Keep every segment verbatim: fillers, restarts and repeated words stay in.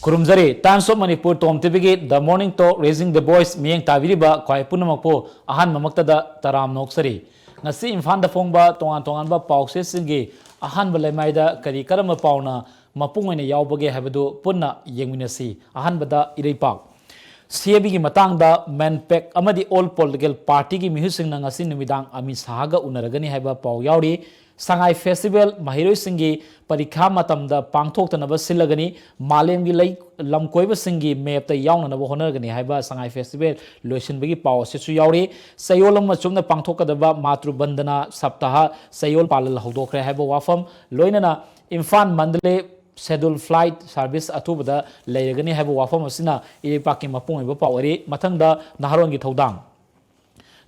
ꯈꯨꯔꯨꯝꯖꯔꯤ꯫ Times of Manipur Tom ꯇꯤꯚꯤꯒꯤ The Morning Talk Raising the Voice ꯃꯤꯠꯌꯦꯡ ꯇꯥꯕꯤꯔꯤꯕ ꯈ꯭ꯋꯥꯏ ꯄꯨꯝꯅꯃꯛꯄꯨ ꯑꯍꯥꯟꯕꯃꯛꯇꯗ ꯇꯔꯥꯝꯅ ꯑꯣꯛꯆꯔꯤ꯫ ꯉꯁꯤ ꯏꯝꯐꯥꯜꯗ ꯐꯣꯡꯕ ꯇꯣꯉꯥꯟ ꯇꯣꯉꯥꯟꯕ ꯄꯥꯎꯆꯦꯁꯤꯡꯒꯤ ꯑꯍꯥꯟꯕ ꯂꯩꯃꯥꯏꯗ ꯀꯔꯤ ꯀꯔꯝꯕ ꯄꯥꯎꯅ ꯃꯄꯨꯡ ꯑꯣꯏꯅ ꯌꯥꯎꯕꯒꯦ ꯍꯥꯏꯕꯗꯨ ꯄꯨꯟꯅ ꯌꯦꯡꯃꯤꯟꯅꯁꯤ꯫ ꯑꯍꯥꯟꯕꯗ ꯏꯔꯩꯄꯥꯛ꯫ ꯁꯤ ꯑꯦ ꯕꯤꯒꯤ ꯃꯇꯥꯡꯗ ꯃꯦꯟꯄꯦꯛ ꯑꯃꯗꯤ all political partyꯒꯤ ꯃꯤꯍꯨꯠꯁꯤꯡꯅ ꯉꯁꯤ ꯅꯨꯃꯤꯗꯥꯡ ꯑꯃꯤꯠ ꯁꯥꯍꯒ ꯎꯅꯔꯒꯅꯤ ꯍꯥꯏꯕ ꯄꯥꯎ ꯌꯥꯎꯔꯤ꯫ ꯁꯉꯥꯏ ꯐꯦꯁꯇꯤꯚꯦꯜ ꯃꯍꯩꯔꯣꯏꯁꯤꯡꯒꯤ ꯄꯔꯤꯈꯥ ꯃꯇꯝꯗ ꯄꯥꯡꯊꯣꯛꯇꯅꯕ ꯁꯤꯜꯂꯒꯅꯤ꯫ ꯃꯥꯂꯦꯝꯒꯤ ꯂꯩ-, ꯂꯝꯀꯣꯏꯕꯁꯤꯡꯒꯤ ꯃꯦꯞꯇ ꯌꯥꯎꯅꯅꯕ ꯍꯣꯠꯅꯔꯒꯅꯤ ꯍꯥꯏꯕ ꯁꯉꯥꯏ ꯐꯦꯁꯇꯤꯚꯦꯜ ꯂꯣꯏꯁꯤꯟꯕꯒꯤ ꯄꯥꯎ ꯑꯁꯤꯁꯨ ꯌꯥꯎꯔꯤ꯫ ꯆꯌꯣꯜ ꯑꯃ ꯆꯨꯞꯅ ꯄꯥꯡꯊꯣꯛꯀꯗꯕ ꯃꯥꯇ꯭ꯔꯨ ꯕꯟꯗꯅꯥ ꯁꯞꯇꯥꯍ ꯆꯌꯣꯜ ꯄꯥꯂꯟ ꯍꯧꯗꯣꯛꯈ꯭ꯔꯦ ꯍꯥꯏꯕ ꯋꯥꯐꯝ, ꯂꯣꯏꯅꯅ Imphal Mandalay schedule flight service ꯑꯊꯨꯕꯗ ꯂꯩꯔꯒꯅꯤ ꯍꯥꯏꯕ ꯋꯥꯐꯝ ꯑꯁꯤꯅ ꯏꯔꯩꯄꯥꯛꯀꯤ ꯃꯄꯨꯡ ꯑꯣꯏꯕ ꯄꯥꯎ ꯑꯣꯏꯔꯤ꯫ ꯃꯊꯪꯗ ꯅꯍꯥꯔꯣꯜꯒꯤ ꯊꯧꯗꯥꯡ꯫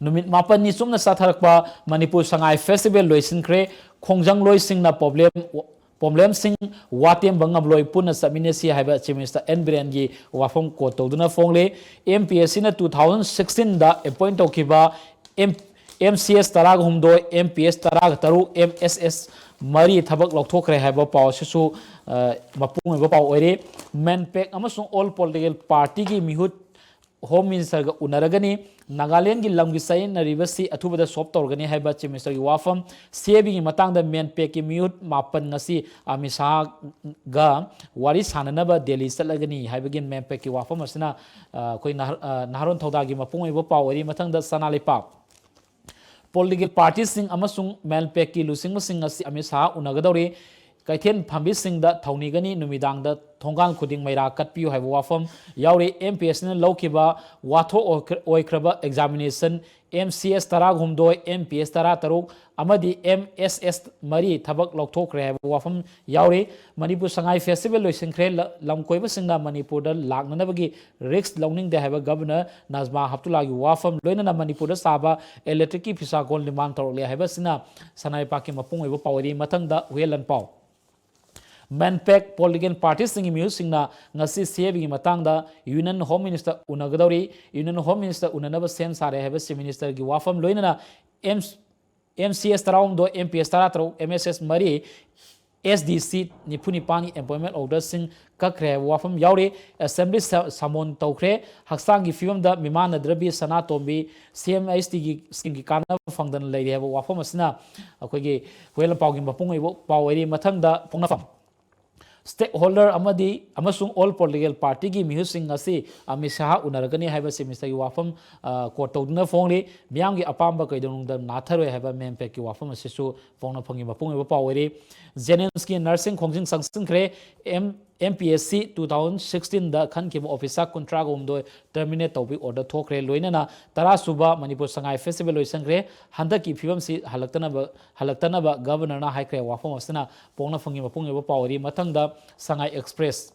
ꯅꯨꯃꯤꯠ ꯃꯥꯄꯟꯅꯤ ꯆꯨꯞꯅ ꯆꯠꯊꯔꯛꯄ ꯃꯅꯤꯄꯨꯔ ꯁꯉꯥꯏ ꯐꯦꯁꯇꯤꯚꯦꯜ ꯂꯣꯏꯁꯤꯟꯈ꯭ꯔꯦ꯫ ꯈꯣꯡꯖꯪꯂꯣꯏꯁꯤꯡꯅ ꯄ꯭ꯔꯣꯕ꯭ꯂꯦꯝ, ꯄ꯭ꯔꯣꯕ꯭ꯂꯦꯝꯁꯤꯡ ꯋꯥꯇꯦꯝꯕ ꯉꯝꯂꯣꯏ, ꯄꯨꯟꯅ ꯆꯠꯃꯤꯟꯅꯁꯤ ꯍꯥꯏꯕ ꯆꯤꯐ ꯃꯤꯅꯤꯁꯇꯔ ꯑꯦꯟ ꯕꯤꯔꯦꯟꯒꯤ ꯋꯥꯐꯝ ꯀꯣꯠ ꯇꯧꯗꯨꯅ ꯐꯣꯡꯂꯤ꯫ ꯑꯦꯝ ꯄꯤ ꯑꯦꯁ ꯁꯤꯅ two thousand sixteenꯗ ꯑꯦꯄꯣꯏꯟ ꯇꯧꯈꯤꯕ ꯑꯦꯝ, ꯑꯦꯝ ꯁꯤ ꯑꯦꯁ ꯇꯔꯥꯒ ꯍꯨꯝꯗꯣꯏ, ꯑꯦꯝ ꯄꯤ ꯑꯦꯁ ꯇꯔꯥꯒ ꯇꯔꯨꯛ, ꯑꯦꯝ ꯑꯦꯁ ꯑꯦꯁ ꯃꯔꯤ ꯊꯕꯛ ꯂꯧꯊꯣꯛꯈ꯭ꯔꯦ ꯍꯥꯏꯕ ꯄꯥꯎ ꯑꯁꯤꯁꯨ, ꯑ, ꯃꯄꯨꯡ ꯑꯣꯏꯕ ꯄꯥꯎ ꯑꯣꯏꯔꯤ꯫ ꯃꯦꯟꯄꯦꯛ ꯑꯃꯁꯨꯡ all political partyꯒꯤ ꯃꯤꯍꯨꯠ ꯍꯣꯝ ꯃꯤꯅꯤꯁꯇꯔꯒ ꯎꯅꯔꯒꯅꯤ꯫ ꯅꯥꯒꯥꯂꯦꯟꯒꯤ ꯂꯝꯒꯤ ꯆꯌꯦꯠꯅꯔꯤꯕꯁꯤ ꯑꯊꯨꯕꯗ ꯁꯣꯜꯕ ꯇꯧꯔꯒꯅꯤ ꯍꯥꯏꯕ ꯆꯤꯐ ꯃꯤꯅꯤꯁꯇꯔꯒꯤ ꯋꯥꯐꯝ꯫ ꯁꯤ ꯑꯦ ꯕꯤꯒꯤ ꯃꯇꯥꯡꯗ ꯃꯦꯟꯄꯦꯛꯀꯤ ꯃꯤꯍꯨꯠ ꯃꯥꯄꯟ ꯉꯁꯤ ꯑꯃꯤꯠ ꯁꯥꯍꯒ ꯋꯥꯔꯤ ꯁꯥꯅꯅꯕ ꯗꯦꯜꯂꯤ ꯆꯠꯂꯒꯅꯤ ꯍꯥꯏꯕꯒꯤ ꯃꯦꯟꯄꯦꯛꯀꯤ ꯋꯥꯐꯝ ꯑꯁꯤꯅ, ꯑ, ꯑꯩꯈꯣꯏ ꯅꯍꯥ-, ꯑ, ꯅꯍꯥꯔꯣꯜ ꯊꯧꯗꯥꯒꯤ ꯃꯄꯨꯡ ꯑꯣꯏꯕ ꯄꯥꯎ ꯑꯣꯏꯔꯤ꯫ ꯃꯊꯪꯗ ꯁꯅꯥ ꯂꯩꯄꯥꯛ꯫ ꯄꯣꯂꯤꯇꯤꯀꯦꯜ ꯄꯥꯔꯇꯤꯁꯤꯡ ꯑꯃꯁꯨꯡ ꯃꯦꯟꯄꯦꯛꯀꯤ ꯂꯨꯆꯤꯡꯕꯁꯤꯡ ꯉꯁꯤ ꯑꯃꯤꯠ ꯁꯥꯍ ꯎꯅꯒꯗꯧꯔꯤ꯫ ꯀꯩꯊꯦꯜ ꯐꯝꯕꯤꯁꯤꯡꯗ ꯊꯧꯅꯤꯒꯅꯤ, ꯅꯨꯃꯤꯗꯥꯡꯗ ꯊꯣꯡꯒꯥꯟ ꯈꯨꯗꯤꯡ ꯃꯩꯔꯥ ꯀꯠꯄꯤꯌꯨ ꯍꯥꯏꯕ ꯋꯥꯐꯝ ꯌꯥꯎꯔꯤ꯫ ꯑꯦꯝ ꯄꯤ ꯑꯦꯁ ꯁꯤꯅ ꯂꯧꯈꯤꯕ ꯋꯥꯊꯣꯛ ꯑꯣꯏꯈ꯭ꯔ-, ꯑꯣꯏꯈ꯭ꯔꯕ examination, ꯑꯦꯝ ꯁꯤ ꯑꯦꯁ ꯇꯔꯥꯍꯨꯝꯗꯣꯏ, ꯑꯦꯝ ꯄꯤ ꯑꯦꯁ ꯇꯔꯥꯇꯔꯨꯛ ꯑꯃꯗꯤ ꯑꯦꯝ ꯑꯦꯁ ꯑꯦꯁ ꯃꯔꯤ ꯊꯕꯛ ꯂꯧꯊꯣꯛꯈ꯭ꯔꯦ ꯍꯥꯏꯕ ꯋꯥꯐꯝ ꯌꯥꯎꯔꯤ꯫ ꯃꯅꯤꯄꯨꯔ ꯁꯉꯥꯏ ꯐꯦꯁꯇꯤꯚꯦꯜ ꯂꯣꯏꯁꯤꯟꯈ꯭ꯔꯦ꯫ ꯂ-, ꯂꯝ ꯀꯣꯏꯕꯁꯤꯡꯅ ꯃꯅꯤꯄꯨꯔꯗ ꯂꯥꯛꯅꯅꯕꯒꯤ ꯔꯤꯁ꯭ꯛ ꯂꯧꯅꯤꯡꯗꯦ ꯍꯥꯏꯕ ꯒꯕꯔꯅꯔ ꯅꯖꯃꯥ ꯍꯦꯞꯇꯨꯜꯂꯥꯒꯤ ꯋꯥꯐꯝ, ꯂꯣꯏꯅꯅ ꯃꯅꯤꯄꯨꯔꯗ ꯁꯥꯕ ꯏꯂꯦꯛꯇ꯭ꯔꯤꯛꯀꯤ ꯐꯤꯁꯥ ꯀꯣꯟ ꯅꯤꯔꯃꯥꯟ ꯇꯧꯔꯛꯂꯦ ꯍꯥꯏꯕ ꯑꯁꯤꯅ ꯁꯅꯥ ꯂꯩꯄꯥꯛꯀꯤ ꯃꯄꯨꯡ ꯑꯣꯏꯕ ꯄꯥꯎ ꯑꯣꯏꯔꯤ꯫ ꯃꯊꯪꯗ ꯍꯨꯏꯌꯦꯟ ꯂꯥꯟꯄꯥꯎ꯫ ꯃꯦꯟꯄꯦꯛ ꯄꯣꯂꯤꯇꯤꯀꯦꯜ ꯄꯥꯔꯇꯤꯁꯤꯡꯒꯤ ꯃꯤꯍꯨꯠꯁꯤꯡꯅ ꯉꯁꯤ ꯁꯤ ꯑꯦ ꯕꯤꯒꯤ ꯃꯇꯥꯡꯗ ꯌꯨꯅꯤꯌꯟ ꯍꯣꯝ ꯃꯤꯅꯤꯁꯇꯔ ꯎꯅꯒꯗꯧꯔꯤ꯫ ꯌꯨꯅꯤꯌꯟ ꯍꯣꯝ ꯃꯤꯅꯤꯁꯇꯔ ꯎꯅꯅꯕ ꯁꯦꯝ ꯁꯥꯔꯦ ꯍꯥꯏꯕ ꯆꯤꯐ ꯃꯤꯅꯤꯁꯇꯔꯒꯤ ꯋꯥꯐꯝ, ꯂꯣꯏꯅꯅ ꯑꯦꯝ ꯑꯦꯝ ꯁꯤ ꯑꯦꯁ ꯇꯔꯥꯍꯨꯝꯗꯣꯏ, ꯑꯦꯝ ꯄꯤ ꯑꯦꯁ ꯇꯔꯥꯇꯔꯨꯛ, ꯑꯦꯝ ꯑꯦꯁ ꯑꯦꯁ ꯃꯔꯤ, ꯑꯦꯁ ꯗꯤ ꯁꯤ ꯅꯤꯐꯨ ꯅꯤꯄꯥꯟꯒꯤ ꯑꯦꯄꯣꯏꯟꯃꯦꯟ ꯑꯣꯔꯗꯔꯁꯤꯡ ꯀꯛꯈ꯭ꯔꯦ ꯍꯥꯏꯕ ꯋꯥꯐꯝ ꯌꯥꯎꯔꯤ꯫ ꯑꯦꯁꯦꯝꯕ꯭ꯂꯤ ꯁꯃꯣꯟ ꯇꯧꯈ꯭ꯔꯦ꯫ ꯍꯛꯆꯥꯡꯒꯤ ꯐꯤꯕꯝꯗ ꯃꯤꯃꯥꯟꯅꯗ꯭ꯔꯕꯤ ꯁꯅꯥꯇꯣꯝꯕꯤ ꯁꯤ ꯑꯦꯝ ꯑꯩꯆ ꯇꯤꯒꯤ ꯁ꯭ꯀꯤꯝꯒꯤ ꯀꯥꯟꯅꯕ ꯐꯪꯗꯅ ꯂꯩꯔꯤ ꯍꯥꯏꯕ ꯋꯥꯐꯝ ꯑꯁꯤꯅ ꯑꯩꯈꯣꯏꯒꯤ ꯍꯨꯏꯌꯦꯟ ꯂꯟꯄꯥꯎꯒꯤ ꯃꯄꯨꯡ ꯑꯣꯏꯕ ꯄꯥꯎ ꯑꯣꯏꯔꯤ꯫ ꯃꯊꯪꯗ ꯄꯣꯛꯅꯐꯝ꯫ ꯁ꯭ꯇꯦꯛ ꯍꯣꯜꯗꯔ ꯑꯃꯗꯤ ꯑꯃꯁꯨꯡ ꯑꯣꯜ ꯄꯣꯂꯤꯇꯤꯀꯦꯜ ꯄꯥꯔꯇꯤꯒꯤ ꯃꯤꯍꯨꯠꯁꯤꯡ ꯉꯁꯤ ꯑꯃꯤꯠ ꯁꯍꯥ ꯎꯅꯔꯒꯅꯤ ꯍꯥꯏꯕ ꯆꯤꯐ ꯃꯤꯅꯤꯁꯇꯔꯒꯤ ꯋꯥꯐꯝ ꯀꯣꯠ ꯇꯧꯗꯨꯅ ꯐꯣꯡꯂꯤ꯫ ꯃꯤꯌꯥꯝꯒꯤ ꯑꯄꯥꯝꯕ ꯀꯩꯗꯧꯅꯨꯡꯗ ꯅꯥꯊꯔꯣꯏ ꯍꯥꯏꯕ ꯃꯦꯝꯄꯦꯛꯀꯤ ꯋꯥꯐꯝ ꯑꯁꯤꯁꯨ ꯄꯣꯛꯅꯐꯝꯒꯤ ꯃꯄꯨꯡ ꯑꯣꯏꯕ ꯄꯥꯎ ꯑꯣꯏꯔꯤ꯫ ꯖꯦꯅꯤꯝꯁꯀꯤ ꯅꯔꯁꯤꯡ ꯈꯣꯡꯖꯪ ꯆꯪꯁꯤꯟꯈ꯭ꯔꯦ꯫ M M P S C two thousand ꯁꯤꯛꯁꯇꯤꯟꯗ ꯈꯟꯈꯤꯕ ꯑꯣꯐꯤꯁꯥꯔ ꯀꯨꯟꯊ꯭ꯔꯥꯒ ꯍꯨꯝꯗꯣꯏ ꯇꯔꯃꯤꯅꯦꯠ ꯇꯧꯕꯒꯤ ꯑꯣꯔꯗꯔ ꯊꯣꯛꯈ꯭ꯔꯦ꯫ ꯂꯣꯏꯅꯅ ꯇꯔꯥꯁꯨꯕ ꯃꯅꯤꯄꯨꯔ ꯁꯉꯥꯏ ꯐꯦꯁꯇꯤꯚꯦꯜ ꯂꯣꯏꯁꯤꯟꯈ꯭ꯔꯦ꯫ ꯍꯟꯗꯛꯀꯤ ꯐꯤꯕꯝꯁꯤ ꯍꯜꯂꯛꯇꯅꯕ ꯍꯜꯂꯛꯇꯅꯕ ꯒꯕꯔꯅꯔꯅ ꯍꯥꯏꯈ꯭ꯔꯦ꯫ ꯋꯥꯐꯝ ꯑꯁꯤꯅ ꯄꯣꯛꯅꯐꯝꯒꯤ ꯃꯄꯨꯡ ꯑꯣꯏꯕ ꯄꯥꯎ ꯑꯣꯏꯔꯤ꯫ ꯃꯊꯪꯗ ꯁꯉꯥꯏ ꯑꯦꯛꯁꯄ꯭ꯔꯦꯁ꯫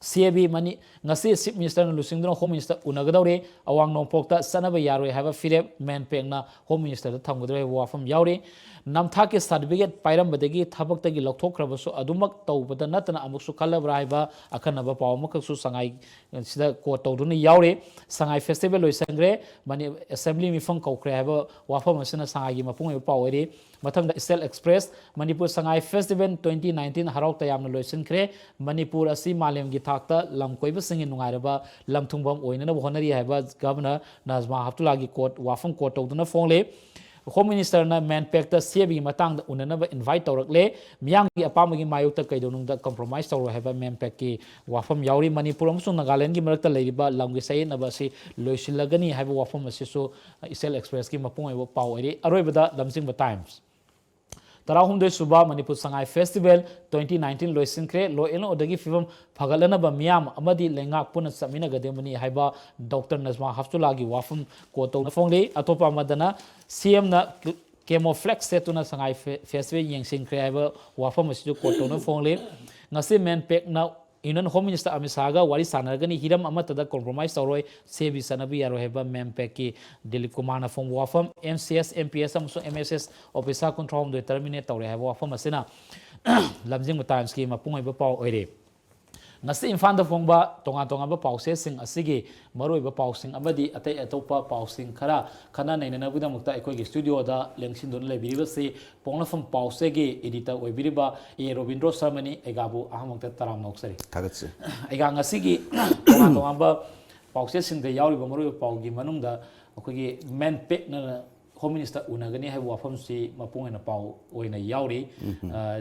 ꯁꯤ ꯑꯦ ꯕꯤ ꯃꯅꯤ ꯉꯁꯤ ꯆꯤꯐ ꯃꯤꯅꯤꯁꯇꯔꯅ ꯂꯨꯆꯤꯡꯗꯨꯅ ꯍꯣꯝ ꯃꯤꯅꯤꯁꯇꯔ ꯎꯅꯒꯗꯧꯔꯤ꯫ ꯑꯋꯥꯡ ꯅꯣꯡꯄꯣꯛꯇ ꯆꯠꯅꯕ ꯌꯥꯔꯣꯏ ꯍꯥꯏꯕ ꯐꯤꯔꯦꯞ ꯃꯦꯟꯄꯦꯛꯅ ꯍꯣꯝ ꯃꯤꯅꯤꯁꯇꯔꯗ ꯊꯝꯒꯗꯧꯔꯤ ꯍꯥꯏꯕ ꯋꯥꯐꯝ ꯌꯥꯎꯔꯤ꯫ ꯅꯝꯊꯥꯛꯀꯤ ꯁꯥꯔꯇꯤꯐꯤꯀꯦꯠ ꯄꯥꯏꯔꯝꯕꯗꯒꯤ ꯊꯕꯛꯇꯒꯤ ꯂꯧꯊꯣꯛꯈ꯭ꯔꯕꯁꯨ ꯑꯗꯨꯃꯛ ꯇꯧꯕꯗ ꯅꯠꯇꯅ ꯑꯃꯨꯛꯁꯨ ꯈꯜꯂꯕ꯭ꯔꯥ ꯍꯥꯏꯕ ꯑꯈꯟꯅꯕ ꯄꯥꯎ ꯑꯃꯈꯛꯁꯨ ꯁꯉꯥꯏ ꯁꯤꯗ ꯀꯣꯠ ꯇꯧꯗꯨꯅ ꯌꯥꯎꯔꯤ꯫ ꯁꯉꯥꯏ ꯐꯦꯁꯇꯤꯚꯦꯜ ꯂꯣꯏꯁꯤꯟꯈ꯭ꯔꯦ꯫ ꯃꯅꯤ-, ꯑꯦꯁꯦꯝꯕ꯭ꯂꯤ ꯃꯤꯐꯝ ꯀꯧꯈ꯭ꯔꯦ ꯍꯥꯏꯕ ꯋꯥꯐꯝ ꯑꯁꯤꯅ ꯁꯉꯥꯏꯒꯤ ꯃꯄꯨꯡ ꯑꯣꯏꯕ ꯄꯥꯎ ꯑꯣꯏꯔꯤ꯫ ꯃꯊꯪꯗ ꯏꯁꯇꯦꯜ express. Manipur Sangai festival twenty nineteen ꯍꯔꯥꯎ ꯇꯌꯥꯝꯅ ꯂꯣꯏꯁꯤꯟꯈ꯭ꯔꯦ꯫ ꯃꯅꯤꯄꯨꯔ ꯑꯁꯤ ꯃꯥꯂꯦꯝꯒꯤ ꯊꯥꯛꯇ ꯂꯝ ꯀꯣꯏꯕꯁꯤꯡꯒꯤ ꯅꯨꯡꯉꯥꯏꯔꯕ ꯂꯝ ꯊꯨꯡꯐꯝ ꯑꯣꯏꯅꯅꯕ ꯍꯣꯠꯅꯔꯤ ꯍꯥꯏꯕ ꯒꯕꯔꯅꯔ ꯅꯖꯃꯥ ꯍꯞꯇꯨꯜꯂꯥꯒꯤ ꯀꯣꯠ, ꯋꯥꯐꯝ ꯀꯣꯠ ꯇꯧꯗꯨꯅ ꯐꯣꯡꯂꯤ꯫ ꯍꯣꯝ ꯃꯤꯅꯤꯁꯇꯔꯅ ꯃꯦꯟꯄꯦꯛꯇ ꯁꯤ ꯑꯦ ꯕꯤꯒꯤ ꯃꯇꯥꯡꯗ ꯎꯅꯅꯕ ꯏꯟꯚꯥꯏꯠ ꯇꯧꯔꯛꯂꯦ꯫ ꯃꯤꯌꯥꯝꯒꯤ ꯑꯄꯥꯝꯕꯒꯤ ꯃꯥꯌꯣꯛꯇ ꯀꯩꯗꯧꯅꯨꯡꯗ ꯀꯝꯄ꯭ꯔꯣꯃꯥꯏꯁ ꯇꯧꯔꯣꯏ ꯍꯥꯏꯕ ꯃꯦꯟꯄꯦꯛꯀꯤ ꯋꯥꯐꯝ ꯌꯥꯎꯔꯤ꯫ ꯃꯅꯤꯄꯨꯔ ꯑꯃꯁꯨꯡ ꯅꯥꯒꯥꯂꯦꯟꯒꯤ ꯃꯔꯛꯇ ꯂꯩꯔꯤꯕ ꯂꯝꯒꯤ ꯆꯌꯦꯠꯅꯕ ꯑꯁꯤ ꯂꯣꯏꯁꯤꯜꯂꯒꯅꯤ ꯍꯥꯏꯕ ꯋꯥꯐꯝ ꯑꯁꯤꯁꯨ ꯏꯁꯇꯦꯜ ꯑꯦꯛꯁꯄ꯭ꯔꯦꯁꯀꯤ ꯃꯄꯨꯡ ꯑꯣꯏꯕ ꯄꯥꯎ ꯑꯣꯏꯔꯤ꯫ ꯑꯔꯣꯏꯕꯗ ꯂꯝꯖꯤꯡꯕ ꯇꯥꯏꯝꯁ꯫ ꯇꯔꯥꯍꯨꯝꯗꯣꯏ ꯁꯨꯕ Manipur Sangai festival twenty nineteen ꯂꯣꯏꯁꯤꯟꯈ꯭ꯔꯦ꯫ Law and orderꯒꯤ ꯐꯤꯕꯝ ꯐꯒꯠꯂꯅꯕ ꯃꯤꯌꯥꯝ ꯑꯃꯗꯤ ꯂꯩꯉꯥꯛ ꯄꯨꯟꯅ ꯆꯠꯃꯤꯟꯅꯒꯗꯕꯅꯤ ꯍꯥꯏꯕ ꯗꯣꯛꯇꯔ ꯅꯖꯃꯥ ꯍꯞꯇꯨꯜꯂꯥꯒꯤ ꯋꯥꯐꯝ ꯀꯣꯠ ꯇꯧꯅ ꯐꯣꯡꯂꯤ꯫ ꯑꯇꯣꯞꯄ ꯑꯃꯗꯅ ꯁꯤ ꯑꯦꯝꯅ camouflage ꯁꯦꯠꯇꯨꯅ ꯁꯉꯥꯏ ꯐꯦ-, ꯐꯦꯁꯇꯤꯚꯦꯜ ꯌꯦꯡꯁꯤꯟꯈ꯭ꯔꯦ ꯍꯥꯏꯕ ꯋꯥꯐꯝ ꯑꯁꯤꯁꯨ ꯀꯣꯠ ꯇꯧꯅ ꯐꯣꯡꯂꯤ꯫ ꯉꯁꯤ ꯃꯦꯟꯄꯦꯛꯅ ꯌꯨꯅꯤꯌꯟ ꯍꯣꯝ ꯃꯤꯅꯤꯁꯇꯔ ꯑꯃꯤꯠ ꯁꯥꯍꯒ ꯋꯥꯔꯤ ꯁꯥꯟꯅꯔꯒꯅꯤ, ꯍꯤꯔꯝ ꯑꯃꯠꯇꯗ ꯀꯣꯝꯄ꯭ꯔꯣꯃꯥꯏꯁ ꯇꯧꯔꯣꯏ, ꯁꯤ ꯑꯦ ꯕꯤ ꯆꯠꯅꯕ ꯌꯥꯔꯣꯏ ꯍꯥꯏꯕ ꯃꯦꯝꯄꯦꯛꯀꯤ ꯗꯤꯂꯤꯞ ꯀꯨꯃꯥꯔꯅ ꯐꯣꯡꯕ ꯋꯥꯐꯝ꯫ M C S, M P ꯑꯦꯁ ꯑꯃꯁꯨꯡ ꯑꯦꯝ ꯑꯦꯁ ꯑꯦꯁ ꯑꯣꯐꯤꯁꯥꯔ ꯀꯨꯟꯊ꯭ꯔꯥꯍꯨꯝꯗꯣꯏ ꯇꯔꯃꯤꯅꯦꯠ ꯇꯧꯔꯦ ꯍꯥꯏꯕ ꯋꯥꯐꯝ ꯑꯁꯤꯅ ꯂꯝꯖꯤꯡꯕ ꯇꯥꯏꯝꯁꯀꯤ ꯃꯄꯨꯡ ꯑꯣꯏꯕ ꯄꯥꯎ ꯑꯣꯏꯔꯤ꯫ ꯉꯁꯤ ꯏꯝꯐꯥꯜꯗ ꯐꯣꯡꯕ ꯇꯣꯉꯥꯟ ꯇꯣꯉꯥꯟꯕ ꯄꯥꯎꯆꯦꯁꯤꯡ ꯑꯁꯤꯒꯤ ꯃꯔꯨꯑꯣꯏꯕ ꯄꯥꯎꯁꯤꯡ ꯑꯃꯗꯤ ꯑꯇꯩ ꯑꯇꯣꯞꯄ ꯄꯥꯎꯁꯤꯡ ꯈꯔ ꯈꯟꯅ ꯅꯩꯅꯅꯕꯒꯤꯗꯃꯛꯇ ꯑꯩꯈꯣꯏꯒꯤ ꯁ꯭ꯇꯨꯗꯤꯑꯣꯗ ꯂꯦꯡꯁꯤꯟꯗꯨꯅ ꯂꯩꯕꯤꯔꯤꯕꯁꯤ ꯄꯣꯛꯅꯐꯝ ꯄꯥꯎꯆꯦꯒꯤ editor ꯑꯣꯏꯕꯤꯔꯤꯕ ꯑꯦ ꯔꯣꯕꯤꯟꯗ꯭ꯔꯣ ꯁꯔꯃꯅꯤ꯫ ꯑꯩꯒꯥꯕꯨ ꯑꯍꯥꯟꯕꯃꯛꯇ ꯇꯔꯥꯝꯅ ꯑꯣꯛꯆꯔꯤ꯫ ꯊꯥꯒꯠꯆꯩ꯫ ꯑꯩꯒꯥ ꯉꯁꯤꯒꯤ ꯇꯣꯉꯥꯟ ꯇꯣꯉꯥꯟꯕ ꯄꯥꯎꯆꯦꯁꯤꯡꯗ ꯌꯥꯎꯔꯤꯕ ꯃꯔꯨꯑꯣꯏꯕ ꯄꯥꯎꯒꯤ ꯃꯅꯨꯡꯗ ꯑꯩꯈꯣꯏꯒꯤ ꯃꯦꯟꯄꯦꯛꯅ Home Minister ꯎꯅꯒꯅꯤ ꯍꯥꯏꯕ ꯋꯥꯐꯝꯁꯤ ꯃꯄꯨꯡ ꯑꯣꯏꯅ ꯄꯥꯎ ꯑꯣꯏꯅ ꯌꯥꯎꯔꯤ꯫ ꯑ,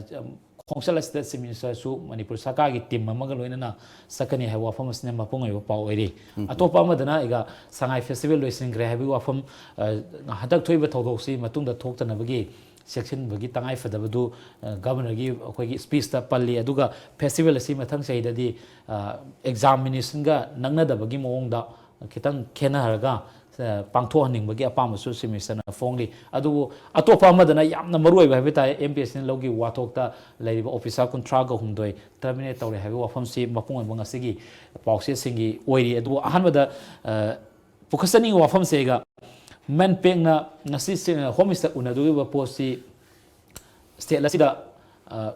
ꯈꯣꯡꯆꯠ ꯑꯁꯤꯗ Chief Ministerꯁꯨ ꯃꯅꯤꯄꯨꯔ ꯁꯔꯀꯥꯔꯒꯤ team ꯑꯃꯒ ꯂꯣꯏꯅꯅ ꯆꯠꯀꯅꯤ ꯍꯥꯏꯕ ꯋꯥꯐꯝ ꯑꯁꯤꯅ ꯃꯄꯨꯡ ꯑꯣꯏꯕ ꯄꯥꯎ ꯑꯣꯏꯔꯤ꯫ ꯑꯇꯣꯞꯄ ꯑꯃꯗꯅ ꯑꯩꯒ ꯁꯉꯥꯏ festival ꯂꯣꯏꯁꯤꯟꯈ꯭ꯔꯦ ꯍꯥꯏꯕꯒꯤ ꯋꯥꯐꯝ, ꯑ, ꯍꯟꯗꯛ ꯊꯣꯛꯏꯕ ꯊꯧꯗꯣꯛꯁꯤ ꯃꯇꯨꯡꯗ ꯊꯣꯛꯇꯅꯕꯒꯤ ꯆꯦꯛꯁꯤꯟꯕꯒꯤ ꯇꯉꯥꯏ ꯐꯗꯕꯗꯨ, ꯑ, Governorꯒꯤ ꯑꯩꯈꯣꯏꯒꯤ speechꯇ ꯄꯜꯂꯤ꯫ ꯑꯗꯨꯒ festival ꯑꯁꯤ ꯃꯊꯪ ꯆꯍꯤꯗꯗꯤ, ꯑ, examinationꯒ ꯅꯛꯅꯗꯕꯒꯤ ꯃꯑꯣꯡꯗ ꯈꯤꯇꯪ ꯈꯦꯠꯅꯍꯜꯂꯒ, ꯑ, ꯄꯥꯡꯊꯣꯛꯍꯟꯅꯤꯡꯕꯒꯤ ꯑꯄꯥꯝꯕꯁꯨ Chief Ministerꯅ ꯐꯣꯡꯂꯤ꯫ ꯑꯗꯨꯕꯨ ꯑꯇꯣꯞꯄ ꯑꯃꯗꯅ ꯌꯥꯝꯅ ꯃꯔꯨꯑꯣꯏꯕ ꯍꯥꯏꯕ ꯇꯥꯔꯦ, MPSCꯅ ꯂꯧꯈꯤꯕ ꯋꯥꯊꯣꯛꯇ ꯂꯩꯔꯤꯕ officer ꯀꯨꯟꯊ꯭ꯔꯥꯒ ꯍꯨꯝꯗꯣꯏ terminate ꯇꯧꯔꯦ ꯍꯥꯏꯕ ꯋꯥꯐꯝꯁꯤ ꯃꯄꯨꯡ ꯑꯣꯏꯕ ꯉꯁꯤꯒꯤ ꯄꯥꯎꯆꯦꯁꯤꯡꯒꯤ ꯑꯣꯏꯔꯤ꯫ ꯑꯗꯨꯕꯨ ꯑꯍꯥꯟꯕꯗ, ꯑ, ꯄꯨꯈꯠꯆꯅꯤꯡꯕ ꯋꯥꯐꯝꯁꯦ ꯑꯩꯒ ꯃꯦꯟꯄꯦꯛꯅ ꯉꯁꯤ ꯁꯤ-, Home Minister ꯎꯅꯗꯣꯔꯤꯕ ꯄꯣꯠꯁꯤ state ꯑꯁꯤꯗ, ꯑ,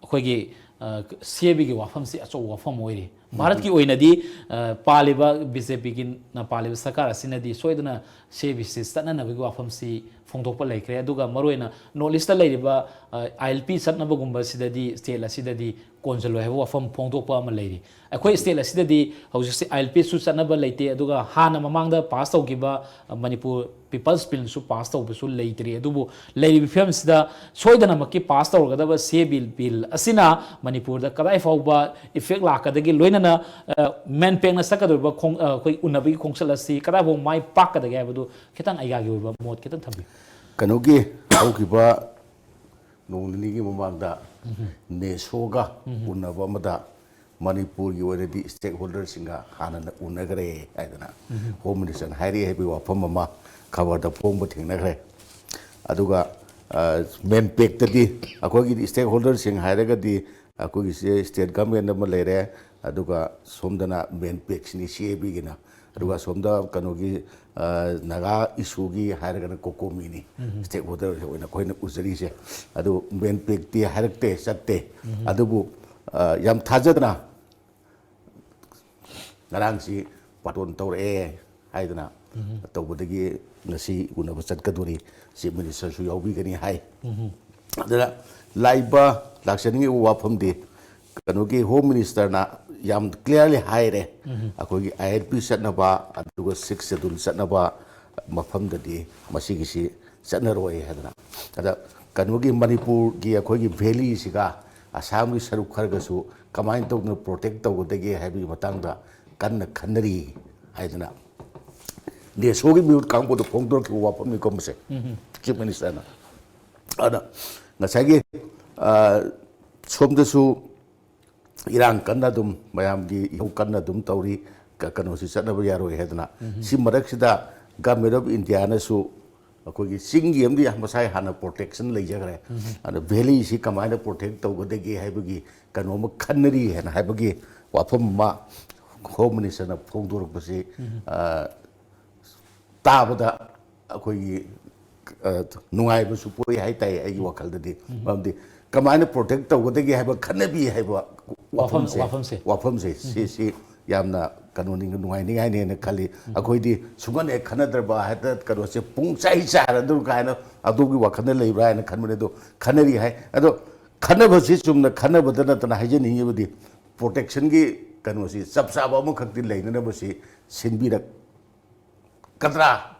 ꯑꯩꯈꯣꯏꯒꯤ, ꯑ, CABꯒꯤ ꯋꯥꯐꯝꯁꯤ ꯑꯆꯧꯕ ꯋꯥꯐꯝ ꯑꯣꯏꯔꯤ꯫ ꯚꯥꯔꯠꯀꯤ ꯑꯣꯏꯅꯗꯤ, ꯑ, ꯄꯥꯜꯂꯤꯕ BJPꯒꯤꯅ ꯄꯥꯜꯂꯤꯕ ꯁꯔꯀꯥꯔ ꯑꯁꯤꯅꯗꯤ ꯁꯣꯏꯗꯅ CABꯁꯤ ꯆꯠꯅꯅꯕꯒꯤ ꯋꯥꯐꯝꯁꯤ ꯐꯣꯡꯗꯣꯛꯄ ꯂꯩꯈ꯭ꯔꯦ꯫ ꯑꯗꯨꯒ ꯃꯔꯨꯑꯣꯏꯅ North Eastꯇ ꯂꯩꯔꯤꯕ, ꯑ, ILP ꯆꯠꯅꯕꯒꯨꯝꯕꯁꯤꯗꯗꯤ state ꯑꯁꯤꯗꯗꯤ ꯀꯣꯟꯁꯤꯜꯂꯣꯏ ꯍꯥꯏꯕ ꯋꯥꯐꯝ ꯐꯣꯡꯗꯣꯛꯄ ꯑꯃ ꯂꯩꯔꯤ꯫ ꯑꯩꯈꯣꯏ state ꯑꯁꯤꯗꯗꯤ ꯍꯧꯖꯤꯛꯁꯦ ILPꯁꯨ ꯆꯠꯅꯕ ꯂꯩꯇꯦ, ꯑꯗꯨꯒ ꯍꯥꯟꯅ ꯃꯃꯥꯡꯗ pass ꯇꯧꯈꯤꯕ, ꯑ, Manipur People's Billꯁꯨ pass ꯇꯧꯕꯁꯨ ꯂꯩꯇ꯭ꯔꯤ꯫ ꯑꯗꯨꯕꯨ ꯂꯩꯔꯤꯕ ꯐꯤꯕꯝꯁꯤꯗ ꯁꯣꯏꯗꯅꯃꯛꯀꯤ pass ꯇꯧꯔꯒꯗꯕ CAB Bill ꯑꯁꯤꯅ ꯃꯅꯤꯄꯨꯔꯗ ꯀꯗꯥꯏ ꯐꯥꯎꯕ effect ꯂꯥꯛꯀꯗꯒꯦ, ꯂꯣꯏꯅꯅ, ꯑ, ꯃꯦꯟꯄꯦꯛꯅ ꯆꯠꯀꯗꯧꯔꯤꯕ ꯈꯣꯡ-, ꯑ, ꯑꯩꯈꯣꯏ ꯎꯅꯕꯒꯤ ꯈꯣꯡꯆꯠ ꯑꯁꯤ ꯀꯗꯥꯏ ꯐꯥꯎ ꯃꯥꯏ ꯄꯥꯛꯀꯗꯒꯦ ꯍꯥꯏꯕꯗꯨ ꯈꯤꯇꯪ ꯑꯩꯒꯥꯒꯤ ꯑꯣꯏꯕ ꯃꯣꯠ ꯈꯤꯇꯪ ꯊꯝꯕꯤꯌꯨ꯫ ꯀꯩꯅꯣꯒꯤ ꯍꯧꯈꯤꯕ ꯅꯣꯡ ꯅꯤꯅꯤꯒꯤ ꯃꯃꯥꯡꯗ NESOꯒ ꯎꯅꯕ ꯑꯃꯗ ꯃꯅꯤꯄꯨꯔꯒꯤ ꯑꯣꯏꯅꯗꯤ stakeholderꯁꯤꯡꯒ ꯍꯥꯟꯅꯅ ꯎꯅꯈ꯭ꯔꯦ ꯍꯥꯏꯗꯅ Home Ministerꯅ ꯍꯥꯏꯔꯛꯑꯦ ꯍꯥꯏꯕꯒꯤ ꯋꯥꯐꯝ ꯑꯃ ꯈꯕꯔꯗ ꯐꯣꯡꯕ ꯊꯦꯡꯅꯈ꯭ꯔꯦ꯫ ꯑꯗꯨꯒ, ꯑ, ꯃꯦꯟꯄꯦꯛꯇꯗꯤ ꯑꯩꯈꯣꯏꯒꯤꯗꯤ stakeholderꯁꯤꯡ ꯍꯥꯏꯔꯒꯗꯤ ꯑꯩꯈꯣꯏꯒꯤꯁꯦ state government ꯑꯃ ꯂꯩꯔꯦ, ꯑꯗꯨꯒ ꯁꯣꯝꯗꯅ ꯃꯦꯟꯄꯦꯛꯁꯤꯅꯤ CABꯒꯤꯅ, ꯑꯗꯨꯒ ꯁꯣꯝꯗ ꯀꯩꯅꯣꯒꯤ, ꯑ, ꯅꯥꯒꯥ issueꯒꯤ ꯍꯥꯏꯔꯒꯅ COCOMIꯅꯤ stakeholder ꯑꯣꯏꯅ ꯑꯩꯈꯣꯏꯅ ꯎꯖꯔꯤꯁꯦ꯫ ꯑꯗꯨ ꯃꯦꯟꯄꯦꯛꯇꯤ ꯍꯥꯏꯔꯛꯇꯦ, ꯆꯠꯇꯦ꯫ ꯑꯗꯨꯕꯨ, ꯌꯥꯝ ꯊꯥꯖꯗꯅ ꯉꯔꯥꯡꯁꯤ ꯕꯥꯇꯣꯟ ꯇꯧꯔꯛꯑꯦ ꯍꯥꯏꯗꯅ ꯇꯧꯕꯗꯒꯤ ꯉꯁꯤ ꯎꯅꯕ ꯆꯠꯀꯗꯣꯔꯤ꯫ ꯆꯤꯐ ꯃꯤꯅꯤꯁꯇꯔꯁꯨ ꯌꯥꯎꯕꯤꯒꯅꯤ ꯍꯥꯏ꯫ ꯑꯗꯨꯅ ꯂꯥꯛꯏꯕ ꯂꯥꯛꯆꯅꯤꯡꯉꯤꯕ ꯋꯥꯐꯝꯗꯤ ꯀꯩꯅꯣꯒꯤ ꯍꯣꯝ ꯃꯤꯅꯤꯁꯇꯔꯅ ꯌꯥꯝ ꯀ꯭ꯂꯤꯌꯥꯔꯂꯤ ꯍꯥꯏꯔꯦ, ꯑꯩꯈꯣꯏꯒꯤ ꯑꯥꯏ ꯑꯦꯟ ꯄꯤ ꯆꯠꯅꯕ ꯑꯗꯨꯒ ꯁꯤꯛꯁ ꯁꯦꯗꯨꯜ ꯆꯠꯅꯕ ꯃꯐꯝꯗꯗꯤ ꯃꯁꯤꯒꯤꯁꯤ ꯆꯠꯅꯔꯣꯏ ꯍꯥꯏꯗꯅ꯫ ꯑꯗ ꯀꯩꯅꯣꯒꯤ ꯃꯅꯤꯄꯨꯔꯒꯤ ꯑꯩꯈꯣꯏꯒꯤ ꯚꯦꯂꯤꯁꯤꯒ ꯑꯁꯥꯝꯒꯤ ꯁꯔꯨꯛ ꯈꯔꯒꯁꯨ ꯀꯃꯥꯏꯅ ꯇꯧꯗꯅ ꯄ꯭ꯔꯣꯇꯦꯛ ꯇꯧꯒꯗꯒꯦ ꯍꯥꯏꯕꯒꯤ ꯃꯇꯥꯡꯗ ꯀꯟꯅ ꯈꯟꯅꯔꯤ ꯍꯥꯏꯗꯅ ꯅꯦꯁꯣꯒꯤ ꯃꯤꯍꯨꯠ ꯀꯥꯡꯕꯨꯗ ꯐꯣꯡꯗꯣꯔꯛꯈꯤꯕ ꯋꯥꯐꯝꯅꯤꯀꯣ ꯃꯁꯦ꯫ ꯆꯤꯐ ꯃꯤꯅꯤꯁꯇꯔꯅ ꯑꯗ ꯉꯁꯥꯏꯒꯤ, ꯑ, ꯁꯣꯝꯗꯁꯨ ꯏꯔꯥꯡ ꯀꯟꯅ ꯑꯗꯨꯝ ꯃꯌꯥꯝꯒꯤ ꯏꯍꯧ ꯀꯟꯅ ꯑꯗꯨꯝ ꯇꯧꯔꯤ꯫ ꯀ-, ꯀꯩꯅꯣꯁꯤ ꯆꯠꯅꯕ ꯌꯥꯔꯣꯏ ꯍꯥꯏꯗꯅ꯫ ꯁꯤ ꯃꯔꯛꯁꯤꯗ ꯒꯚꯔꯟꯃꯦꯟ ꯑꯣꯐ ꯏꯟꯗꯤꯌꯥꯅꯁꯨ ꯑꯩꯈꯣꯏꯒꯤ ꯆꯤꯡꯒꯤ ꯑꯃꯗꯤ ꯃꯁꯥꯒꯤ ꯍꯥꯟꯅ ꯄ꯭ꯔꯣꯇꯦꯛꯁꯟ ꯂꯩꯖꯈ꯭ꯔꯦ꯫ ꯑꯗꯣ ꯚꯦꯂꯤꯁꯤ ꯀꯃꯥꯏꯅ ꯄ꯭ꯔꯣꯇꯦꯛ ꯇꯧꯒꯗꯒꯦ ꯍꯥꯏꯕꯒꯤ ꯀꯩꯅꯣ ꯑꯃ ꯈꯟꯅꯔꯤ ꯍꯥꯏꯅ ꯍꯥꯏꯕꯒꯤ ꯋꯥꯐꯝ ꯑꯃ ꯍꯣꯝ ꯃꯤꯅꯤꯁꯇꯔꯅ ꯐꯣꯡꯗꯣꯔꯛꯄꯁꯤ, ꯑ, ꯇꯥꯕꯗ ꯑꯩꯈꯣꯏꯒꯤ, ꯑ, ꯅꯨꯡꯉꯥꯏꯕꯁꯨ ꯄꯣꯛꯏ ꯍꯥꯏꯇꯥꯏ ꯑꯩꯒꯤ ꯋꯥꯈꯜꯗꯗꯤ꯫ ꯃꯔꯝꯗꯤ ꯀꯃꯥꯏꯅ ꯄ꯭ꯔꯣꯇꯦꯛ ꯇꯧꯒꯗꯒꯦ ꯍꯥꯏꯕ ꯈꯟꯅꯕꯤ ꯍꯥꯏꯕ ꯋꯥꯐꯝ-, ꯋꯥꯐꯝꯁꯦ, ꯋꯥꯐꯝꯁꯦ꯫ ꯋꯥꯐꯝꯁꯦ ꯁꯤ, ꯁꯤ ꯌꯥꯝꯅ ꯀꯩꯅꯣꯅꯤ, ꯅꯨꯡꯉꯥꯏꯅꯤꯡꯉꯥꯏꯅꯦꯅ ꯈꯜꯂꯤ꯫ ꯑꯩꯈꯣꯏꯗꯤ ꯁꯨꯡꯀꯟ ꯍꯦꯛ ꯈꯟꯅꯗ꯭ꯔꯕ ꯍꯦꯛꯇ ꯀꯩꯅꯣꯁꯦ ꯄꯨꯡ ꯆꯥꯏ ꯆꯥꯏꯔꯗꯧ ꯀꯥꯏꯅ ꯑꯗꯣꯝꯒꯤ ꯋꯥꯈꯜꯗ ꯂꯩꯕ꯭ꯔꯥ ꯍꯥꯏꯅ ꯈꯟꯕꯅꯦ꯫ ꯑꯗꯣ ꯈꯟꯅꯔꯤ ꯍꯥꯏ꯫ ꯑꯗꯣ ꯈꯟꯅꯕꯁꯤ ꯆꯨꯝꯅ ꯈꯟꯅꯕꯗ ꯅꯠꯇꯅ ꯍꯥꯏꯖꯅꯤꯡꯉꯤꯕꯗꯤ ꯄ꯭ꯔꯣꯇꯦꯛꯁꯟꯒꯤ ꯀꯩꯅꯣꯁꯤ ꯆꯞ ꯆꯥꯕ ꯑꯃꯈꯛꯇꯤ ꯂꯩꯅꯅꯕꯁꯤ ꯁꯤꯟꯕꯤꯔꯛ ꯀꯗ꯭ꯔꯥ,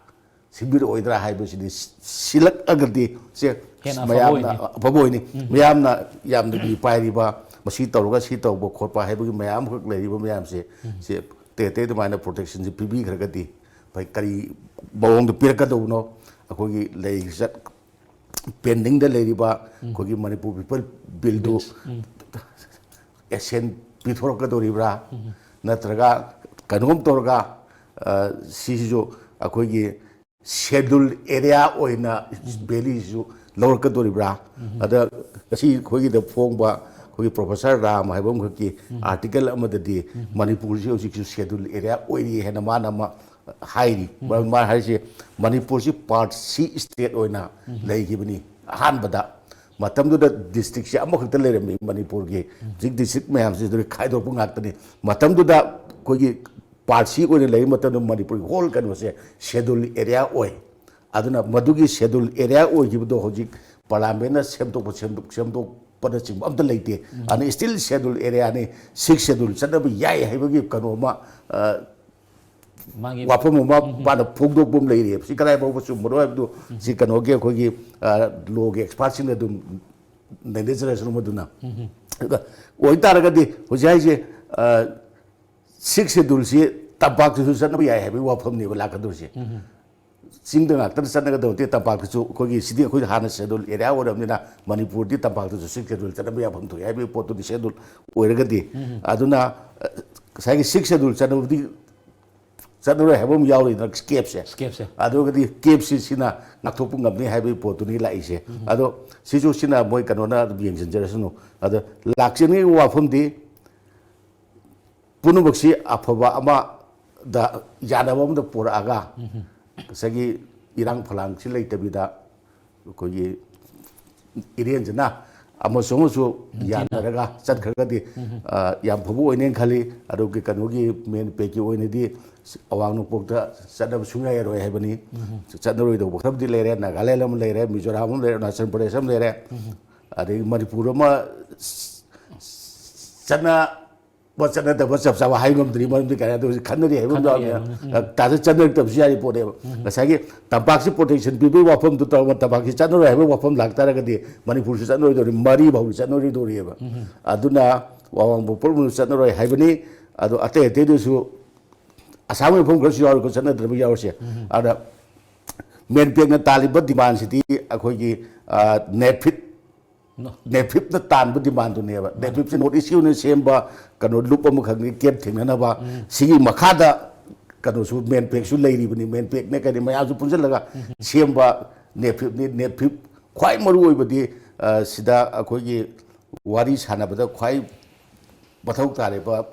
ꯁꯤꯟꯕꯤꯔꯛꯑꯣꯏꯗ꯭ꯔꯥ ꯍꯥꯏꯕꯁꯤꯗꯤ ꯁꯤ-, ꯁꯤꯜꯂꯛꯑꯒꯗꯤ ꯁꯦ ꯍꯦꯟꯅ ꯑꯐꯕ ꯃꯌꯥꯝꯅ ꯑꯣꯏꯅꯤ꯫ ꯑꯐꯕ ꯑꯣꯏꯅꯤ꯫ ꯃꯌꯥꯝꯅ ꯌꯥꯝꯅ ꯃꯤ ꯄꯥꯏꯔꯤꯕ, ꯃꯁꯤ ꯇꯧꯔꯒ ꯁꯤ ꯇꯧꯕ ꯈꯣꯠꯄ ꯍꯥꯏꯕꯒꯤ ꯃꯌꯥꯝ ꯑꯃꯈꯛ ꯂꯩꯔꯤꯕ ꯃꯌꯥꯝꯁꯦ, ꯁꯦ ꯑꯇꯩ ꯑꯇꯩ ꯑꯗꯨꯃꯥꯏꯅ ꯄ꯭ꯔꯣꯇꯦꯛꯁꯟꯁꯦ ꯄꯤꯕꯤꯈ꯭ꯔꯒꯗꯤ ꯐꯩ꯫ ꯀꯔꯤ ꯃꯑꯣꯡꯗ ꯄꯤꯔꯛꯀꯗꯧꯕꯅꯣ? ꯑꯩꯈꯣꯏꯒꯤ ꯂꯩꯔꯤꯕ ꯄꯦꯟꯗꯤꯡꯗ ꯂꯩꯔꯤꯕ ꯑꯩꯈꯣꯏꯒꯤ ꯃꯅꯤꯄꯨꯔ ꯄꯤꯄꯜ ꯕꯤꯜꯗꯨ ꯑꯦꯁꯦꯟ ꯄꯤꯊꯣꯔꯛꯀꯗꯧꯔꯤꯕ꯭ꯔꯥ? ꯅꯠꯇ꯭ꯔꯒ ꯀꯩꯅꯣꯝ ꯇꯧꯔꯒ, ꯑ, ꯁꯤꯁꯤꯁꯨ ꯑꯩꯈꯣꯏꯒꯤ ꯁꯦꯗꯨꯜ ꯑꯦꯔꯤꯌꯥ ꯑꯣꯏꯅ ꯚꯦꯂꯤꯁꯤꯁꯨ ꯂꯧꯔꯛꯀꯗꯧꯔꯤꯕ꯭ꯔꯥ? ꯑꯗ ꯉꯁꯤ ꯑꯩꯈꯣꯏꯒꯤꯗ ꯐꯣꯡꯕ ꯑꯩꯈꯣꯏꯒꯤ ꯄ꯭ꯔꯣꯐꯦꯁꯔ ꯔꯥꯝ ꯍꯥꯏꯕ ꯑꯃꯈꯛꯀꯤ ꯑꯥꯔꯇꯤꯀꯜ ꯑꯃꯗꯗꯤ ꯃꯅꯤꯄꯨꯔꯁꯤ ꯍꯧꯖꯤꯛꯁꯨ ꯁꯦꯗꯨꯜ ꯑꯦꯔꯤꯌꯥ ꯑꯣꯏꯔꯤ ꯍꯥꯏꯅ ꯃꯥꯅ ꯑꯃ ꯍꯥꯏꯔꯤ꯫ ꯃꯔꯝ ꯃꯥ ꯍꯥꯏꯁꯦ ꯃꯅꯤꯄꯨꯔꯁꯤ ꯄꯥꯔꯠ ꯁꯤ ꯁ꯭ꯇꯦꯠ ꯑꯣꯏꯅ ꯂꯩꯈꯤꯕꯅꯤ ꯑꯍꯥꯟꯕꯗ꯫ ꯃꯇꯝꯗꯨꯗ ꯗꯤꯁꯇ꯭ꯔꯤꯛꯁꯦ ꯑꯃꯈꯛꯇ ꯂꯩꯔꯝꯃꯤ ꯃꯅꯤꯄꯨꯔꯒꯤ꯫ ꯍꯧꯖꯤꯛ ꯗꯤꯁꯇ꯭ꯔꯤꯛ ꯃꯌꯥꯝꯁꯤꯗ ꯈꯥꯏꯗꯣꯛꯄ ꯉꯥꯛꯇꯅꯤ꯫ ꯃꯇꯝꯗꯨꯗ ꯑꯩꯈꯣꯏꯒꯤ ꯄꯥꯔꯁꯤ ꯑꯣꯏꯅ ꯂꯩꯔꯤ ꯃꯇꯝꯗ ꯃꯅꯤꯄꯨꯔꯒꯤ ꯍꯣꯜ ꯀꯩꯅꯣꯁꯦ ꯁꯦꯗꯨꯜ ꯑꯦꯔꯤꯌꯥ ꯑꯣꯏ꯫ ꯑꯗꯨꯅ ꯃꯗꯨꯒꯤ ꯁꯦꯗꯨꯜ ꯑꯦꯔꯤꯌꯥ ꯑꯣꯏꯈꯤꯕꯗꯣ ꯍꯧꯖꯤꯛ ꯄꯥꯔꯂꯥꯃꯦꯟꯅ ꯁꯦꯝꯗꯣꯛꯄ, ꯁꯦꯝꯗꯣꯛ-, ꯁꯦꯝꯗꯣꯛꯄꯅꯆꯤꯡꯕ ꯑꯝꯇ ꯂꯩꯇꯦ꯫ ꯑꯗꯨꯅ ꯁ꯭ꯇꯤꯜ ꯁꯦꯗꯨꯜ ꯑꯦꯔꯤꯌꯥꯅꯤ꯫ ꯁꯤꯛꯁ ꯁꯦꯗꯨꯜ ꯆꯠꯅꯕ ꯌꯥꯏ ꯍꯥꯏꯕꯒꯤ ꯀꯩꯅꯣ ꯑꯃ, ꯑ, ꯃꯥꯒꯤ ꯋꯥꯐꯝ ꯑꯃ ꯃꯥꯅ ꯐꯣꯡꯗꯣꯛꯄ ꯑꯃ ꯂꯩꯔꯤꯑꯕ꯫ ꯁꯤ ꯀꯗꯥꯏ ꯐꯥꯎꯕ ꯆꯨꯝꯕꯅꯣ ꯍꯥꯏꯕꯗꯨ ꯁꯤ ꯀꯩꯅꯣꯒꯤ ꯑꯩꯈꯣꯏꯒꯤ, ꯑ, ꯂꯣꯒꯤ ꯑꯦꯛꯁꯄꯥꯔꯠꯁꯤꯡꯅ ꯑꯗꯨꯝ ꯅꯩꯅꯖꯔꯁꯅꯨ ꯃꯗꯨꯅ꯫ ꯑꯗꯨꯒ ꯑꯣꯏꯇꯥꯔꯒꯗꯤ ꯍꯧꯖꯤꯛ ꯍꯥꯏꯁꯦ, ꯑ, ꯁꯤꯛꯁ ꯁꯦꯗꯨꯜꯁꯤ ꯇꯝꯄꯥꯛꯇꯁꯨ ꯆꯠꯅꯕ ꯌꯥꯏ ꯍꯥꯏꯕꯒꯤ ꯋꯥꯐꯝꯅꯦꯕ ꯂꯥꯛꯀꯗꯣꯏꯁꯦ꯫ ꯆꯤꯡꯗ ꯉꯥꯛꯇꯅ ꯆꯠꯅꯒꯗꯕ ꯅꯠꯇꯦ, ꯇꯝꯄꯥꯛꯇꯁꯨ꯫ ꯑꯩꯈꯣꯏꯒꯤ ꯁꯤꯗꯤ ꯑꯩꯈꯣꯏ ꯍꯥꯟꯅ ꯁꯦꯗꯨꯜ ꯑꯦꯔꯤꯌꯥ ꯑꯣꯏꯔꯕꯅꯤꯅ ꯃꯅꯤꯄꯨꯔꯗꯤ ꯇꯝꯄꯥꯛꯇꯁꯨ ꯁꯤꯛꯁ ꯁꯦꯗꯨꯜ ꯆꯠꯅꯕ ꯌꯥꯐꯝ ꯊꯣꯛꯏ ꯍꯥꯏꯕꯒꯤ ꯄꯣꯠꯇꯨꯗꯤ ꯁꯦꯗꯨꯜ ꯑꯣꯏꯔꯒꯗꯤ꯫ ꯑꯗꯨꯅ, ꯑ, ꯉꯁꯥꯏꯒꯤ ꯁꯤꯛꯁ ꯁꯦꯗꯨꯜ ꯆꯠꯅꯕꯗꯤ ꯆꯠꯅꯔꯣꯏ ꯍꯥꯏꯕ ꯑꯃ ꯌꯥꯎꯔꯤꯗꯅ, ꯀꯦꯞꯁꯦ꯫ ꯀꯦꯞꯁꯦ꯫ ꯑꯗꯨꯒꯗꯤ ꯀꯦꯞꯁꯤ ꯁꯤꯅ ꯉꯥꯛꯊꯣꯛꯄ ꯉꯝꯅꯤ ꯍꯥꯏꯕꯒꯤ ꯄꯣꯠꯇꯨꯅꯤ ꯂꯥꯛꯏꯁꯦ꯫ ꯑꯗꯣ ꯁꯤꯁꯨ ꯁꯤꯅ ꯃꯣꯏ ꯀꯩꯅꯣꯅ ꯑꯗꯨꯝ ꯌꯦꯡꯁꯤꯟꯖꯔꯁꯅꯨ꯫ ꯑꯗꯣ ꯂꯥꯛꯆꯅꯤꯡꯉꯤꯕ ꯋꯥꯐꯝꯗꯤ ꯄꯨꯝꯅꯃꯛꯁꯤ ꯑꯐꯕ ꯑꯃꯗ, ꯌꯥꯅꯕ ꯑꯃꯗ ꯄꯨꯔꯛꯑꯒ ꯉꯁꯥꯏꯒꯤ ꯏꯔꯥꯡ ꯐꯂꯥꯡꯁꯤ ꯂꯩꯇꯕꯤꯗ ꯑꯩꯈꯣꯏꯒꯤ ꯏꯔꯦꯟꯖꯅ ꯑꯃꯁꯨ ꯑꯃꯁꯨ ꯌꯥꯅꯔꯒ ꯆꯠꯈ꯭ꯔꯒꯗꯤ, ꯑ, ꯌꯥꯝ ꯐꯕ ꯑꯣꯏꯅꯦꯅ ꯈꯜꯂꯤ꯫ ꯑꯗꯨꯒꯤ ꯀꯩꯅꯣꯒꯤ ꯃꯦꯟ ꯄꯦꯛꯀꯤ ꯑꯣꯏꯅꯗꯤ ꯑꯋꯥꯡ ꯅꯣꯡꯄꯣꯛꯇ ꯆꯠꯅꯕ ꯁꯨꯡꯌꯥ ꯌꯥꯔꯣꯏ ꯍꯥꯏꯕꯅꯤ꯫ ꯆꯠꯅꯔꯣꯏꯗꯧꯕ ꯈꯔꯕꯨꯗꯤ ꯂꯩꯔꯦ, ꯅꯥꯒꯥꯂꯦꯟ ꯑꯃ ꯂꯩꯔꯦ, ꯃꯤꯖꯣꯔꯥꯝ ꯑꯃ ꯂꯩꯔꯦ, ꯑꯔꯨꯅꯥꯆꯜ ꯄ꯭ꯔꯗꯦꯁ ꯑꯃ ꯂꯩꯔꯦ, ꯑꯗꯒꯤ ꯃꯅꯤꯄꯨꯔ ꯑꯃ ꯆꯠꯅ ꯆꯠꯅꯗꯕ ꯆꯞ ꯆꯥꯕ ꯍꯥꯏ ꯉꯝꯗ꯭ꯔꯤ, ꯃꯔꯝꯗꯤ ꯀꯔꯤ ꯍꯥꯏꯗꯣ ꯍꯧꯖꯤꯛ ꯈꯟꯅꯔꯤ ꯍꯥꯏꯕ ꯑꯃ ꯌꯥꯎꯔꯤ꯫ ꯇꯥꯗ ꯆꯠꯅꯔꯛꯇꯕꯁꯨ ꯌꯥꯔꯤ ꯄꯣꯠꯅꯦꯕ꯫ ꯉꯁꯥꯏꯒꯤ ꯇꯝꯄꯥꯛꯁꯤ ꯄ꯭ꯔꯣꯇꯦꯛꯁꯟ ꯄꯤꯕꯒꯤ ꯋꯥꯐꯝꯗꯨ ꯇꯧꯔꯒ ꯇꯝꯄꯥꯛꯁꯤ ꯆꯠꯅꯔꯣꯏ ꯍꯥꯏꯕꯒꯤ ꯋꯥꯐꯝ ꯂꯥꯛꯇꯥꯔꯒꯗꯤ ꯃꯅꯤꯄꯨꯔꯁꯨ ꯆꯠꯅꯔꯣꯏꯗꯧꯔꯤ, ꯃꯔꯤ ꯐꯥꯎꯗꯤ ꯆꯠꯅꯔꯣꯏꯗꯧꯔꯤꯑꯕ꯫ ꯑꯗꯨꯅ ꯑꯋꯥꯡ ꯄꯣꯛꯄ ꯆꯠꯅꯔꯣꯏ ꯍꯥꯏꯕꯅꯤ꯫ ꯑꯗꯣ ꯑꯇꯩ ꯑꯇꯩꯗꯨꯁꯨ ꯑꯁꯥꯝꯒꯤ ꯃꯐꯝ ꯈꯔꯁꯨ ꯌꯥꯎꯔꯤꯀꯣ, ꯆꯠꯅꯗ꯭ꯔꯕ ꯌꯥꯎꯔꯤꯁꯦ꯫ ꯑꯗ ꯃꯦꯟ ꯄꯦꯛꯅ ꯇꯥꯜꯂꯤꯕ ꯗꯤꯃꯥꯟꯁꯤꯗꯤ ꯑꯩꯈꯣꯏꯒꯤ, ꯑ, ꯅꯦꯐꯤꯠ ꯅꯦꯐꯤꯞꯅ ꯇꯥꯟꯕ ꯗꯤꯃꯥꯟꯗꯨꯅꯦꯕ꯫ ꯅꯦꯐꯤꯞꯁꯦ ꯅꯣꯔꯠ ꯏꯁꯀꯤ ꯑꯣꯏꯅ ꯁꯦꯝꯕ ꯀꯩꯅꯣ ꯂꯨꯞ ꯑꯃꯈꯛꯅꯤ, ꯀꯦꯞ ꯊꯦꯡꯅꯅꯕ꯫ ꯁꯤꯒꯤ ꯃꯈꯥꯗ ꯀꯩꯅꯣꯁꯨ ꯃꯦꯟ ꯄꯦꯛꯁꯨ ꯂꯩꯔꯤꯕꯅꯤ꯫ ꯃꯦꯟ ꯄꯦꯛꯅꯦ ꯀꯩꯅꯤ ꯃꯌꯥꯝꯁꯨ ꯄꯨꯟꯁꯤꯜꯂꯒ ꯁꯦꯝꯕ ꯅꯦꯐꯤꯞꯅꯤ꯫ ꯅꯦꯐꯤꯞ ꯈ꯭ꯋꯥꯏ ꯃꯔꯨ ꯑꯣꯏꯕꯗꯤ, ꯑ, ꯁꯤꯗ ꯑꯩꯈꯣꯏꯒꯤ ꯋꯥꯔꯤ ꯁꯥꯟꯅꯕꯗ ꯈ꯭ꯋꯥꯏ ꯃꯊꯧ ꯇꯥꯔꯤꯕ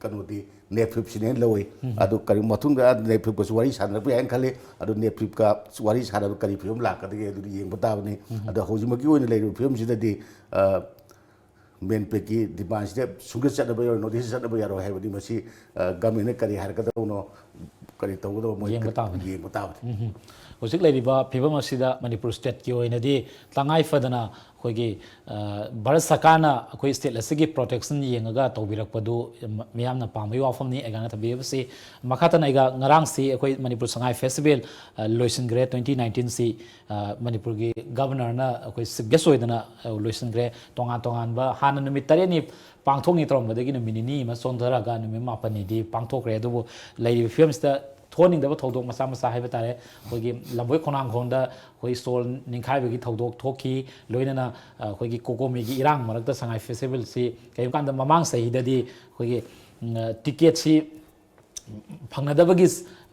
ꯀꯩꯅꯣꯗꯤ ꯅꯦꯠꯐ꯭ꯂꯤꯛꯁꯤꯅ ꯍꯦꯟꯅ ꯂꯧꯋꯤ꯫ ꯑꯗꯨ ꯀꯔꯤ ꯃꯇꯨꯡꯗ ꯅꯦꯠꯐ꯭ꯂꯤꯛꯀꯁꯨ ꯋꯥꯔꯤ ꯁꯥꯟꯅꯔꯛꯄ ꯌꯥꯏꯅ ꯈꯜꯂꯤ꯫ ꯑꯗꯨ ꯅꯦꯠꯐ꯭ꯂꯤꯛꯀ ꯋꯥꯔꯤ ꯁꯥꯟꯅꯕ ꯀꯔꯤ ꯐꯤꯕꯝ ꯂꯥꯛꯀꯗꯒꯦ ꯑꯗꯨꯗꯤ ꯌꯦꯡꯕ ꯇꯥꯕꯅꯤ꯫ ꯑꯗꯣ ꯍꯧꯖꯤꯛꯃꯛꯀꯤ ꯑꯣꯏꯅ ꯂꯩꯔꯤꯕ ꯐꯤꯕꯝꯁꯤꯗꯗꯤ, ꯑ, ꯃꯦꯟꯄꯦꯛꯀꯤ ꯗꯤꯃꯥꯟꯁꯤꯗ ꯁꯨꯡꯆꯠ ꯆꯠꯅꯕ ꯌꯥꯔꯣꯏ, ꯅꯣꯔꯠ ꯏꯁ ꯆꯠꯅꯕ ꯌꯥꯔꯣꯏ ꯍꯥꯏꯕꯗꯤ ꯃꯁꯤ, ꯑ, ꯒꯃꯦꯟꯅ ꯀꯔꯤ ꯍꯥꯏꯔꯛꯀꯗꯕꯅꯣ, ꯀꯔꯤ ꯇꯧꯒꯗꯕ ꯃꯣꯏ ꯌꯦꯡꯕ ꯇꯥꯕꯅꯤ꯫ ꯌꯦꯡꯕ ꯇꯥꯕꯅꯤ꯫ ꯎꯝ꯫ ꯍꯧꯖꯤꯛ ꯂꯩꯔꯤꯕ ꯐꯤꯕꯝ ꯑꯁꯤꯗ ꯃꯅꯤꯄꯨꯔ ꯁ꯭ꯇꯦꯠꯀꯤ ꯑꯣꯏꯅꯗꯤ ꯇꯉꯥꯏ ꯐꯗꯅ ꯑꯩꯈꯣꯏꯒꯤ, ꯑ, ꯚꯥꯔꯠ ꯁꯔꯀꯥꯔꯅ ꯑꯩꯈꯣꯏ ꯁ꯭ꯇꯦꯠ ꯑꯁꯤꯒꯤ ꯄ꯭ꯔꯣꯇꯦꯛꯁꯟ ꯌꯦꯡꯉꯒ ꯇꯧꯕꯤꯔꯛꯄꯗꯨ ꯃ-, ꯃꯤꯌꯥꯝꯅ ꯄꯥꯝꯕꯒꯤ ꯋꯥꯐꯝꯅꯤ꯫ ꯑꯩꯒꯥꯅ ꯊꯝꯕꯤꯔꯤꯕꯁꯤ꯫ ꯃꯈꯥ ꯇꯥꯅ ꯑꯩꯒ ꯉꯔꯥꯡꯁꯤ ꯑꯩꯈꯣꯏ ꯃꯅꯤꯄꯨꯔ ꯁꯉꯥꯏ ꯐꯦꯁꯇꯤꯚꯦꯜ, ꯑ, ꯂꯣꯏꯁꯤꯟꯈ꯭ꯔꯦ꯫ ꯇ꯭ꯋꯦꯟꯇꯤ ꯅꯥꯏꯟꯇꯤꯟꯁꯤ, ꯑ, ꯃꯅꯤꯄꯨꯔꯒꯤ ꯒꯕꯔꯅꯔꯅ ꯑꯩꯈꯣꯏ ꯆꯤꯐ ꯒꯦꯁ ꯑꯣꯏꯗꯅ, ꯑ, ꯂꯣꯏꯁꯤꯟꯈ꯭ꯔꯦ꯫ ꯇꯣꯉꯥꯟ ꯇꯣꯉꯥꯟꯕ ꯍꯥꯟꯅ ꯅꯨꯃꯤꯠ ꯇꯔꯦꯠꯅꯤ ꯄꯥꯡꯊꯣꯛꯅꯤ ꯇꯧꯔꯝꯕꯗꯒꯤ ꯅꯨꯃꯤꯠ ꯅꯤꯅꯤ ꯑꯃ ꯆꯣꯟꯊꯔꯒ ꯅꯨꯃꯤꯠ ꯃꯥꯄꯟꯅꯤꯗꯤ ꯄꯥꯡꯊꯣꯛꯈ꯭ꯔꯦ꯫ ꯑꯗꯨꯕꯨ ꯂꯩꯔꯤꯕ ꯐꯤꯕꯝꯁꯤꯗ ꯊꯣꯛꯍꯟꯅꯤꯡꯗꯕ ꯊꯧꯗꯣꯛ ꯃꯆꯥ ꯃꯆꯥ ꯍꯥꯏꯕ ꯇꯥꯔꯦ, ꯑꯩꯈꯣꯏꯒꯤ ꯂꯝꯕꯣꯏ ꯈꯣꯡꯅꯥꯡꯈꯣꯡꯗ ꯑꯩꯈꯣꯏ ꯁ꯭ꯇꯣꯜ ꯅꯤꯡꯈꯥꯏꯕꯒꯤ ꯊꯧꯗꯣꯛ ꯊꯣꯛꯈꯤ꯫ ꯂꯣꯏꯅꯅ, ꯑ, ꯑꯩꯈꯣꯏꯒꯤ ꯀꯣꯀꯣꯃꯤꯒꯤ ꯏꯔꯥꯡ ꯃꯔꯛꯇ ꯁꯉꯥꯏ ꯐꯦꯁꯇꯤꯚꯦꯜꯁꯤ ꯀꯔꯤꯒꯨꯝꯕ ꯀꯥꯟꯗ ꯃꯃꯥꯡ ꯆꯍꯤꯗꯗꯤ ꯑꯩꯈꯣꯏꯒꯤ, ꯎꯝ, ꯇꯤꯀꯦꯠꯁꯤ ꯐꯪꯅꯗꯕꯒꯤ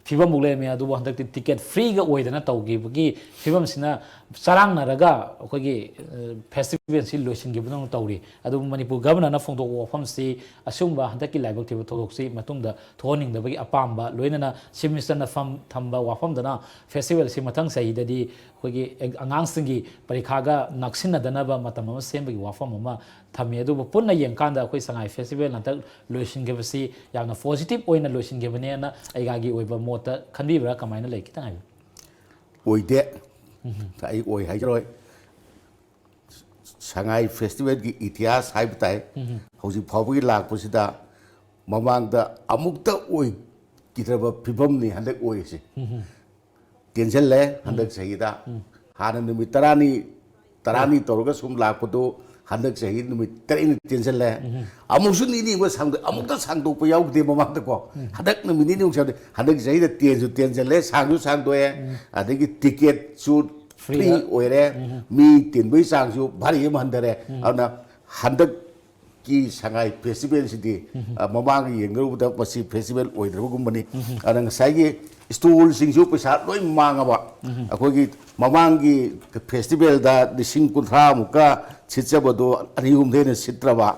ꯐꯤꯕꯝꯐꯥꯎ ꯂꯩꯔꯝꯃꯤ꯫ ꯑꯗꯨꯕꯨ ꯍꯟꯗꯛꯇꯤ ꯇꯤꯀꯦꯠ ꯐ꯭ꯔꯤꯒ ꯑꯣꯏꯗꯅ ꯇꯧꯈꯤꯕꯒꯤ ꯐꯤꯕꯝꯁꯤꯅ ꯆꯔꯥꯡꯅꯔꯒ ꯑꯩꯈꯣꯏꯒꯤ, ꯑ, ꯐꯦꯁꯇꯤꯚꯦꯜꯁꯤ ꯂꯣꯏꯁꯤꯟꯈꯤꯕꯗꯧꯅ ꯇꯧꯔꯤ꯫ ꯑꯗꯨꯕꯨ ꯃꯅꯤꯄꯨꯔ ꯒꯕꯔꯅꯔꯅ ꯐꯣꯡꯗꯣꯛꯄ ꯋꯥꯐꯝꯁꯤ ꯑꯁꯤꯒꯨꯝꯕ ꯍꯟꯗꯛꯀꯤ ꯂꯥꯏꯕꯛ ꯊꯤꯕ ꯊꯧꯗꯣꯛꯁꯤ ꯃꯇꯨꯡꯗ ꯊꯣꯛꯍꯟꯅꯤꯡꯗꯕꯒꯤ ꯑꯄꯥꯝꯕ, ꯂꯣꯏꯅꯅ ꯆꯤꯐ ꯃꯤꯅꯤꯁꯇꯔꯅ ꯐꯝ-, ꯊꯝꯕ ꯋꯥꯐꯝꯗꯅ ꯐꯦꯁꯇꯤꯚꯦꯜꯁꯤ ꯃꯊꯪ ꯆꯍꯤꯗꯗꯤ ꯑꯩꯈꯣꯏꯒꯤ ꯑꯦꯛ-, ꯑꯉꯥꯡꯁꯤꯡꯒꯤ ꯄꯔꯤꯈꯥꯒ ꯅꯛꯁꯤꯟꯅꯗꯅꯕ ꯃꯇꯝ ꯑꯃ ꯁꯦꯝꯕꯒꯤ ꯋꯥꯐꯝ ꯑꯃ ꯊꯝꯃꯤ꯫ ꯑꯗꯨꯕꯨ ꯄꯨꯟꯅ ꯌꯦꯡꯀꯥꯟꯗ ꯑꯩꯈꯣꯏ ꯁꯉꯥꯏ ꯐꯦꯁꯇꯤꯚꯦꯜ ꯍꯟꯗꯛ ꯂꯣꯏꯁꯤꯟꯈꯤꯕꯁꯤ ꯌꯥꯝꯅ ꯄꯣꯖꯤꯇꯤꯚ ꯑꯣꯏꯅ ꯂꯣꯏꯁꯤꯟꯈꯤꯕꯅꯦꯅ ꯑꯩꯒꯥꯒꯤ ꯑꯣꯏꯕ ꯃꯣꯠꯇ ꯈꯟꯕꯤꯕ꯭ꯔꯥ? ꯀꯃꯥꯏꯅ ꯂꯩ? ꯈꯤꯇꯪ ꯍꯥꯏꯕꯤꯌꯨ꯫ ꯑꯣꯏꯗꯦ꯫ ꯑꯩ ꯑꯣꯏ ꯍꯥꯏꯖꯔꯣꯏ꯫ ꯁꯉꯥꯏ ꯐꯦꯁꯇꯤꯚꯦꯜꯒꯤ ꯏꯇꯤꯍꯥꯁ ꯍꯥꯏꯕ ꯇꯥꯏ꯫ ꯍꯧꯖꯤꯛ ꯐꯥꯎꯕꯒꯤ ꯂꯥꯛꯄꯁꯤꯗ ꯃꯃꯥꯡꯗ ꯑꯃꯨꯛꯇ ꯑꯣꯏꯈꯤꯗ꯭ꯔꯕ ꯐꯤꯕꯝꯅꯤ ꯍꯟꯗꯛ ꯑꯣꯏꯔꯤꯁꯦ꯫ ꯇꯦꯟꯁꯤꯜꯂꯦ ꯍꯟꯗꯛ ꯆꯍꯤꯗ꯫ ꯍꯥꯟꯅ ꯅꯨꯃꯤꯠ ꯇꯔꯥꯅꯤ, ꯇꯔꯥꯅꯤ ꯇꯧꯔꯒ ꯁꯨꯝ ꯂꯥꯛꯄꯗꯨ ꯍꯟꯗꯛ ꯆꯍꯤ ꯅꯨꯃꯤꯠ ꯇꯔꯦꯠꯅꯤ ꯇꯦꯟꯁꯤꯜꯂꯦ꯫ ꯑꯃꯨꯛꯁꯨ ꯅꯤꯅꯤ ꯑꯃ ꯁꯥꯡꯗꯣꯛ-, ꯑꯃꯨꯛꯇ ꯁꯥꯡꯗꯣꯛꯄ ꯌꯥꯎꯗꯦ ꯃꯃꯥꯡꯗꯀꯣ꯫ ꯍꯟꯗꯛ ꯅꯨꯃꯤꯠ ꯅꯤꯅꯤ ꯑꯃꯨꯛ ꯁꯥꯡꯗꯣꯛ-, ꯍꯟꯗꯛ ꯆꯍꯤꯗ ꯇꯦꯟꯁꯨ ꯇꯦꯟꯁꯤꯜꯂꯦ, ꯁꯥꯡꯁꯨ ꯁꯥꯡꯗꯣꯛꯑꯦ, ꯑꯗꯒꯤ ꯇꯤꯀꯦꯠꯁꯨ ꯐ꯭ꯔꯤ ꯐ꯭ꯔꯤꯗ ꯑꯣꯏꯔꯦ꯫ ꯃꯤ ꯇꯤꯟꯕꯒꯤ ꯆꯥꯡꯁꯨ ꯚꯥꯔꯤ ꯑꯃ ꯍꯟꯊꯔꯦ꯫ ꯑꯗꯨꯅ ꯍꯟꯗꯛ ꯀꯤ ꯁꯉꯥꯏ ꯐꯦꯁꯇꯤꯚꯦꯜꯁꯤꯗꯤ, ꯑ, ꯃꯃꯥꯡꯒ ꯌꯦꯡꯅꯔꯨꯕꯗ ꯃꯁꯤ ꯐꯦꯁꯇꯤꯚꯦꯜ ꯑꯣꯏꯗ꯭ꯔꯕꯒꯨꯝꯕꯅꯤ꯫ ꯑꯗꯨꯅ ꯉꯁꯥꯏꯒꯤ ꯁ꯭ꯇꯣꯜꯁꯤꯡꯁꯨ ꯄꯩꯁꯥ ꯂꯣꯏ ꯃꯥꯡꯉꯕ꯫ ꯑꯩꯈꯣꯏꯒꯤ ꯃꯃꯥꯡꯒꯤ ꯐꯦꯁꯇꯤꯚꯦꯜꯗ ꯂꯤꯁꯤꯡ ꯀꯨꯟꯊ꯭ꯔꯥꯃꯨꯛꯀ ꯁꯤꯠꯆꯕꯗꯣ ꯑꯅꯤ ꯑꯍꯨꯝꯗꯩ ꯍꯦꯟꯅ ꯁꯤꯠꯇ꯭ꯔꯕ꯫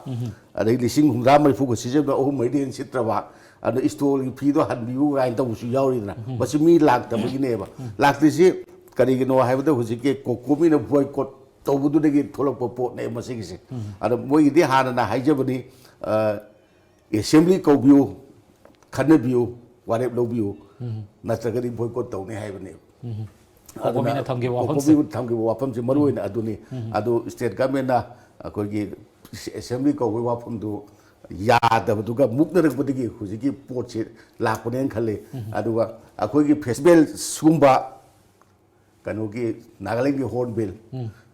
ꯑꯗꯩ ꯂꯤꯁꯤꯡ ꯍꯨꯝꯗ꯭ꯔꯥ ꯃꯔꯤꯐꯨꯒ ꯁꯤꯖꯤꯟꯅꯕ ꯑꯍꯨꯝ ꯃꯔꯤꯗꯤ ꯍꯦꯟꯅ ꯁꯤꯠꯇ꯭ꯔꯕ, ꯑꯗꯣ ꯏꯁꯇꯣꯜꯒꯤ ꯐꯤꯗꯣ ꯍꯟꯕꯤꯌꯨ ꯀꯥꯏꯅ ꯇꯧꯕꯁꯨ ꯌꯥꯎꯔꯤꯗꯅ, ꯃꯁꯤ ꯃꯤ ꯂꯥꯛꯇꯕꯒꯤꯅꯦꯕ꯫ ꯂꯥꯛꯇ꯭ꯔꯤꯁꯤ ꯀꯔꯤꯒꯤꯅꯣ ꯍꯥꯏꯕꯗ, ꯍꯧꯖꯤꯛꯀꯤ ꯀꯣꯀꯣꯃꯤꯅ ꯕꯣꯏꯀꯣꯠ ꯇꯧꯕꯗꯨꯗꯒꯤ ꯊꯣꯛꯂꯛꯄ ꯄꯣꯠꯅꯦꯕ ꯃꯁꯤꯒꯤꯁꯦ꯫ ꯑꯗꯣ ꯃꯣꯏꯒꯤꯗꯤ ꯍꯥꯟꯅꯅ ꯍꯥꯏꯖꯕꯅꯤ, ꯑ, ꯑꯦꯁꯦꯝꯕ꯭ꯂꯤ ꯀꯧꯕꯤꯌꯨ, ꯈꯟꯅꯕꯤꯌꯨ, ꯋꯥꯔꯦꯞ ꯂꯧꯕꯤꯌꯨ, ꯅꯠꯇ꯭ꯔꯒꯗꯤ ꯕꯣꯏꯀꯣꯠ ꯇꯧꯅꯤ ꯍꯥꯏꯕꯅꯦꯕ꯫ ꯑꯗꯨꯅ ꯀꯣꯀꯣꯃꯤꯅ ꯊꯝꯈꯤꯕ ꯋꯥꯐꯝꯁꯦ꯫ ꯀꯣꯀꯣꯃꯤꯅ ꯊꯝꯈꯤꯕ ꯋꯥꯐꯝꯁꯦ ꯃꯔꯨ ꯑꯣꯏꯅ ꯑꯗꯨꯅꯤ꯫ ꯑꯗꯨ ꯁ꯭ꯇꯦꯠ ꯒꯚꯔꯟꯃꯦꯟꯅ ꯑꯩꯈꯣꯏꯒꯤ ꯑꯦꯁꯦꯝꯕ꯭ꯂꯤ ꯀꯧꯕꯒꯤ ꯋꯥꯐꯝꯗꯨ ꯌꯥꯗꯕꯗꯨꯒ ꯃꯨꯛꯅꯔꯛꯄꯗꯒꯤ ꯍꯧꯖꯤꯛꯀꯤ ꯄꯣꯠꯁꯤ ꯂꯥꯛꯄꯅꯦꯅ ꯈꯜꯂꯤ꯫ ꯑꯗꯨꯒ ꯑꯩꯈꯣꯏꯒꯤ ꯐꯦꯁꯇꯤꯚꯦꯜ ꯁꯤꯒꯨꯝꯕ, ꯀꯩꯅꯣꯒꯤ, ꯅꯥꯒꯥꯂꯦꯟꯒꯤ ꯍꯣꯔꯟꯕꯤꯜ,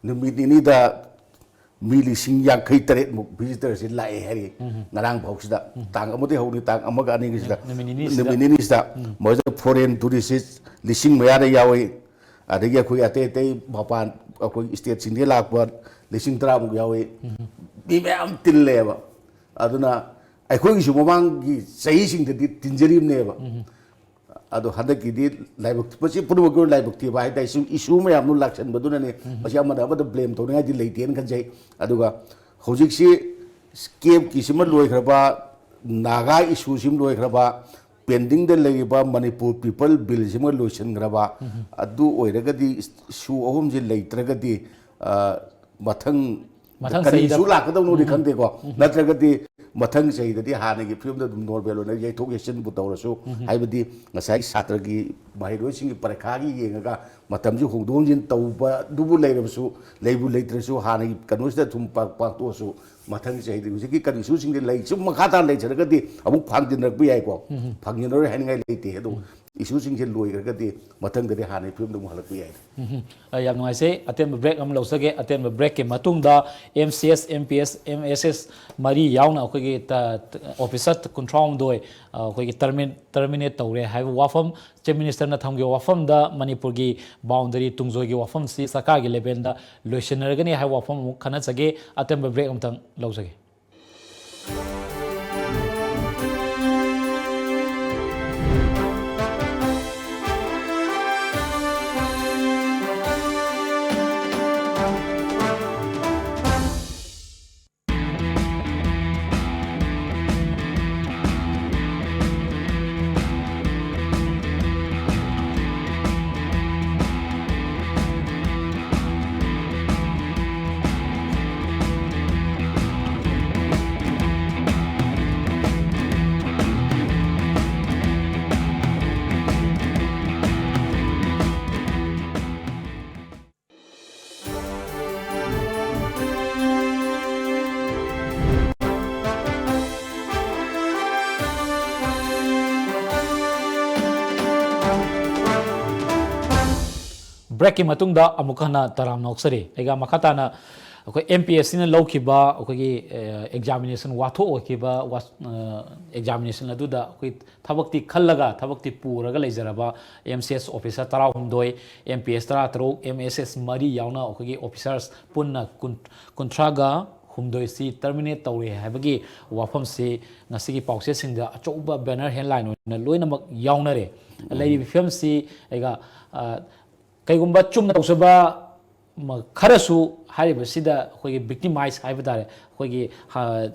ꯅꯨꯃꯤꯠ ꯅꯤꯅꯤꯗ ꯃꯤ ꯂꯤꯁꯤꯡ ꯌꯥꯡꯈꯩ ꯇꯔꯦꯠꯃꯨꯛ ꯚꯤꯖꯤꯇꯔꯁꯤ ꯂꯥꯛꯑꯦ ꯍꯥꯏꯔꯤ꯫ ꯉꯔꯥꯡ ꯐꯥꯎꯁꯤꯗ, ꯇꯥꯡ ꯑꯃꯗꯒꯤ ꯍꯧꯅꯤ, ꯇꯥꯡ ꯑꯃꯒ ꯑꯅꯤꯒꯤꯁꯤꯗ, ꯅꯨꯃꯤꯠ ꯅꯤꯅꯤꯁꯤꯗ꯫ ꯅꯨꯃꯤꯠ ꯅꯤꯅꯤꯁꯤꯗ ꯃꯣꯏꯗ ꯐꯣꯔꯦꯟ ꯇꯨꯔꯤꯁ ꯂꯤꯁꯤꯡ ꯃꯌꯥꯗ ꯌꯥꯎꯏ꯫ ꯑꯗꯒꯤ ꯑꯩꯈꯣꯏ ꯑꯇꯩ ꯑꯇꯩ ꯃꯄꯥꯟ, ꯑꯩꯈꯣꯏ ꯁ꯭ꯇꯦꯠꯁꯤꯡꯗꯒꯤ ꯂꯥꯛꯄ ꯂꯤꯁꯤꯡ ꯇꯔꯥꯃꯨꯛ ꯌꯥꯎꯏ꯫ ꯃꯤ ꯃꯌꯥꯝ ꯇꯤꯜꯂꯦꯕ꯫ ꯑꯗꯨꯅ ꯑꯩꯈꯣꯏꯒꯤꯁꯨ ꯃꯃꯥꯡꯒꯤ ꯆꯍꯤꯁꯤꯡꯗꯗꯤ ꯇꯤꯟꯖꯔꯤꯕꯅꯦꯕ꯫ ꯑꯗꯣ ꯍꯟꯗꯛꯀꯤꯗꯤ ꯂꯥꯏꯕꯛ, ꯃꯁꯤ ꯄꯨꯝꯅꯃꯛꯀꯤ ꯑꯣꯏꯅ ꯂꯥꯏꯕꯛ ꯊꯤꯕ ꯍꯥꯏ ꯇꯥꯔꯦ, ꯏꯁꯨ, ꯏꯁꯨ ꯃꯌꯥꯝꯗꯨ ꯂꯥꯛꯁꯟꯕꯗꯨꯅꯅꯦ꯫ ꯃꯁꯤ ꯑꯃꯅ ꯑꯃꯗ ꯕ꯭ꯂꯦꯝ ꯇꯧꯅꯤꯡꯉꯥꯏꯗꯤ ꯂꯩꯇꯦꯅ ꯈꯟꯖꯩ꯫ ꯑꯗꯨꯒ ꯍꯧꯖꯤꯛꯁꯤ ꯀꯦꯞꯀꯤꯁꯤꯃ ꯂꯣꯏꯈ꯭ꯔꯕ, ꯅꯥꯒꯥ ꯏꯁꯨꯁꯤꯃ ꯂꯣꯏꯈ꯭ꯔꯕ, ꯄꯦꯟꯗꯤꯡꯗ ꯂꯩꯔꯤꯕ ꯃꯅꯤꯄꯨꯔ ꯄꯤꯄꯜ ꯕꯤꯜꯁꯤꯃ ꯂꯣꯏꯁꯤꯟꯈ꯭ꯔꯕ, ꯑꯗꯨ ꯑꯣꯏꯔꯒꯗꯤ, ꯏꯁꯨ ꯑꯍꯨꯝꯁꯤ ꯂꯩꯇ꯭ꯔꯒꯗꯤ, ꯑ, ꯃꯊꯪ ꯃꯊꯪ ꯀꯔꯤ ꯆꯍꯤꯗ ꯏꯁꯨ ꯂꯥꯛꯀꯗꯧꯅꯣꯗꯤ ꯈꯪꯗꯦꯀꯣ꯫ ꯅꯠꯇ꯭ꯔꯒꯗꯤ ꯃꯊꯪ ꯆꯍꯤꯗꯗꯤ ꯍꯥꯟꯅꯒꯤ ꯐꯤꯕꯝꯗ ꯑꯗꯨꯝ ꯅꯣꯔꯃꯦꯜ ꯑꯣꯏꯅ ꯌꯩꯊꯣꯛ ꯌꯩꯁꯤꯟꯕꯨ ꯇꯧꯔꯁꯨ, ꯍꯥꯏꯕꯗꯤ ꯉꯁꯥꯏꯒꯤ ꯁꯥꯇ꯭ꯔꯒꯤ, ꯃꯍꯩꯔꯣꯏꯁꯤꯡꯒꯤ ꯄꯔꯤꯈꯥꯒꯤ ꯌꯦꯡꯉꯒ ꯃꯇꯝꯁꯤ ꯍꯣꯡꯗꯣꯛ ꯍꯣꯡꯖꯤꯟ ꯇꯧꯕꯗꯨꯕꯨ ꯂꯩꯔꯕꯁꯨ, ꯂꯩꯕꯨ ꯂꯩꯇ꯭ꯔꯁꯨ, ꯍꯥꯟꯅꯒꯤ ꯀꯩꯅꯣꯁꯤꯗ ꯑꯗꯨꯝ ꯄꯥꯡ-, ꯄꯥꯡꯊꯣꯛꯑꯁꯨ, ꯃꯊꯪ ꯆꯍꯤꯗꯤ ꯍꯧꯖꯤꯛꯀꯤ ꯀꯔꯤ ꯏꯁꯨꯁꯤꯡꯗꯤ ꯂꯩ, ꯁꯨꯝ ꯃꯈꯥ ꯇꯥꯅ ꯂꯩꯖꯔꯒꯗꯤ ꯑꯃꯨꯛ ꯐꯥꯡꯖꯤꯟꯅꯔꯛꯄ ꯌꯥꯏꯀꯣ꯫ ꯐꯥꯡꯖꯤꯟꯅꯔꯣꯏ ꯍꯥꯏꯅꯤꯡꯉꯥꯏ ꯂꯩꯇꯦ꯫ ꯑꯗꯨ ꯏꯁꯨꯁꯤꯡꯁꯦ ꯂꯣꯏꯈ꯭ꯔꯒꯗꯤ ꯃꯊꯪꯗꯗꯤ ꯍꯥꯟꯅꯒꯤ ꯐꯤꯕꯝꯗ ꯑꯃꯨꯛ ꯍꯜꯂꯛꯄ ꯌꯥꯏ꯫ ꯎꯝ꯫ ꯑ, ꯌꯥꯝ ꯅꯨꯡꯉꯥꯏꯖꯩ꯫ ꯑꯇꯦꯟꯕ ꯕ꯭ꯔꯦꯛ ꯑꯃ ꯂꯧꯖꯒꯦ꯫ ꯑꯇꯦꯟꯕ ꯕ꯭ꯔꯦꯛꯀꯤ ꯃꯇꯨꯡꯗ M C S, M P ꯑꯦꯁ, ꯑꯦꯝ ꯑꯦꯁ ꯑꯦꯁ ꯃꯔꯤ ꯌꯥꯎꯅ ꯑꯩꯈꯣꯏꯒꯤ ꯇ-, ꯇ-, ꯑꯣꯐꯤꯁꯔ ꯀꯨꯟꯊ꯭ꯔꯥꯍꯨꯝꯗꯣꯏ, ꯑ, ꯑꯩꯈꯣꯏꯒꯤ ꯇꯔꯃꯤ-, ꯇꯔꯃꯤꯅꯦꯠ ꯇꯧꯔꯦ ꯍꯥꯏꯕ ꯋꯥꯐꯝ, ꯆꯤꯐ ꯃꯤꯅꯤꯁꯇꯔꯅ ꯊꯝꯈꯤꯕ ꯋꯥꯐꯝꯗ ꯃꯅꯤꯄꯨꯔꯒꯤ ꯕꯥꯎꯟꯗꯔꯤ ꯇꯨꯡꯖꯣꯏꯒꯤ ꯋꯥꯐꯝꯁꯤ ꯁꯔꯀꯥꯔꯒꯤ ꯂꯦꯚꯦꯜꯗ ꯂꯣꯏꯁꯤꯟꯅꯔꯒꯅꯤ ꯍꯥꯏꯕ ꯋꯥꯐꯝ ꯑꯃꯨꯛ ꯈꯟꯅꯖꯒꯦ꯫ ꯑꯇꯦꯟꯕ ꯕ꯭ꯔꯦꯛ ꯑꯃꯇꯪ ꯂꯧꯖꯒꯦ꯫ ꯕ꯭ꯔꯦꯛꯀꯤ ꯃꯇꯨꯡꯗ ꯑꯃꯨꯛ ꯍꯟꯅ ꯇꯔꯥꯝꯅ ꯑꯣꯛꯆꯔꯤ꯫ ꯑꯩꯒ ꯃꯈꯥ ꯇꯥꯅ ꯑꯩꯈꯣꯏ ꯑꯦꯝ ꯄꯤ ꯑꯦꯁ ꯁꯤꯅ ꯂꯧꯈꯤꯕ ꯑꯩꯈꯣꯏꯒꯤ ꯑꯦꯛꯖꯥꯃꯤꯅꯦꯁꯟ, ꯋꯥꯊꯣꯛ ꯑꯣꯏꯈꯤꯕ ꯑꯦꯛꯖꯥꯃꯤꯅꯦꯁꯟ ꯑꯗꯨꯗ ꯑꯩꯈꯣꯏ ꯊꯕꯛꯇꯤ ꯈꯜꯂꯒ ꯊꯕꯛꯇꯤ ꯄꯨꯔꯒ ꯂꯩꯖꯔꯕ ꯑꯦꯝ ꯁꯤ ꯑꯦꯁ ꯑꯣꯐꯤꯁꯥꯔ ꯇꯔꯥꯍꯨꯝꯗꯣꯏ, ꯑꯦꯝ ꯄꯤ ꯑꯦꯁ ꯇꯔꯥꯇꯔꯨꯛ, ꯑꯦꯝ ꯑꯦꯁ ꯑꯦꯁ ꯃꯔꯤ ꯌꯥꯎꯅ ꯑꯩꯈꯣꯏꯒꯤ ꯑꯣꯐꯤꯁꯥꯔꯁ ꯄꯨꯟꯅ ꯀꯨꯟ-, ꯀꯨꯟꯊ꯭ꯔꯥꯒ ꯍꯨꯝꯗꯣꯏꯁꯤ ꯇꯔꯃꯤꯅꯦꯠ ꯇꯧꯔꯦ ꯍꯥꯏꯕꯒꯤ ꯋꯥꯐꯝꯁꯤ ꯉꯁꯤꯒꯤ ꯄꯥꯎꯆꯦꯁꯤꯡꯗ ꯑꯆꯧꯕ ꯕꯦꯅꯔ ꯍꯦꯗꯂꯥꯏꯟ ꯑꯣꯏꯅ ꯂꯣꯏꯅꯃꯛ ꯌꯥꯎꯅꯔꯦ꯫ ꯂꯩꯔꯤꯕ ꯐꯤꯕꯝꯁꯤ ꯑꯩꯒ, ꯑ, ꯀꯩꯒꯨꯝꯕ ꯆꯨꯝꯅ ꯇꯧꯖꯕ ꯃ-, ꯈꯔꯁꯨ ꯍꯥꯏꯔꯤꯕꯁꯤꯗ ꯑꯩꯈꯣꯏꯒꯤ ꯚꯤꯛꯇꯤꯃꯥꯏꯖ ꯍꯥꯏꯕ ꯇꯥꯔꯦ, ꯑꯩꯈꯣꯏꯒꯤ, ꯍ-,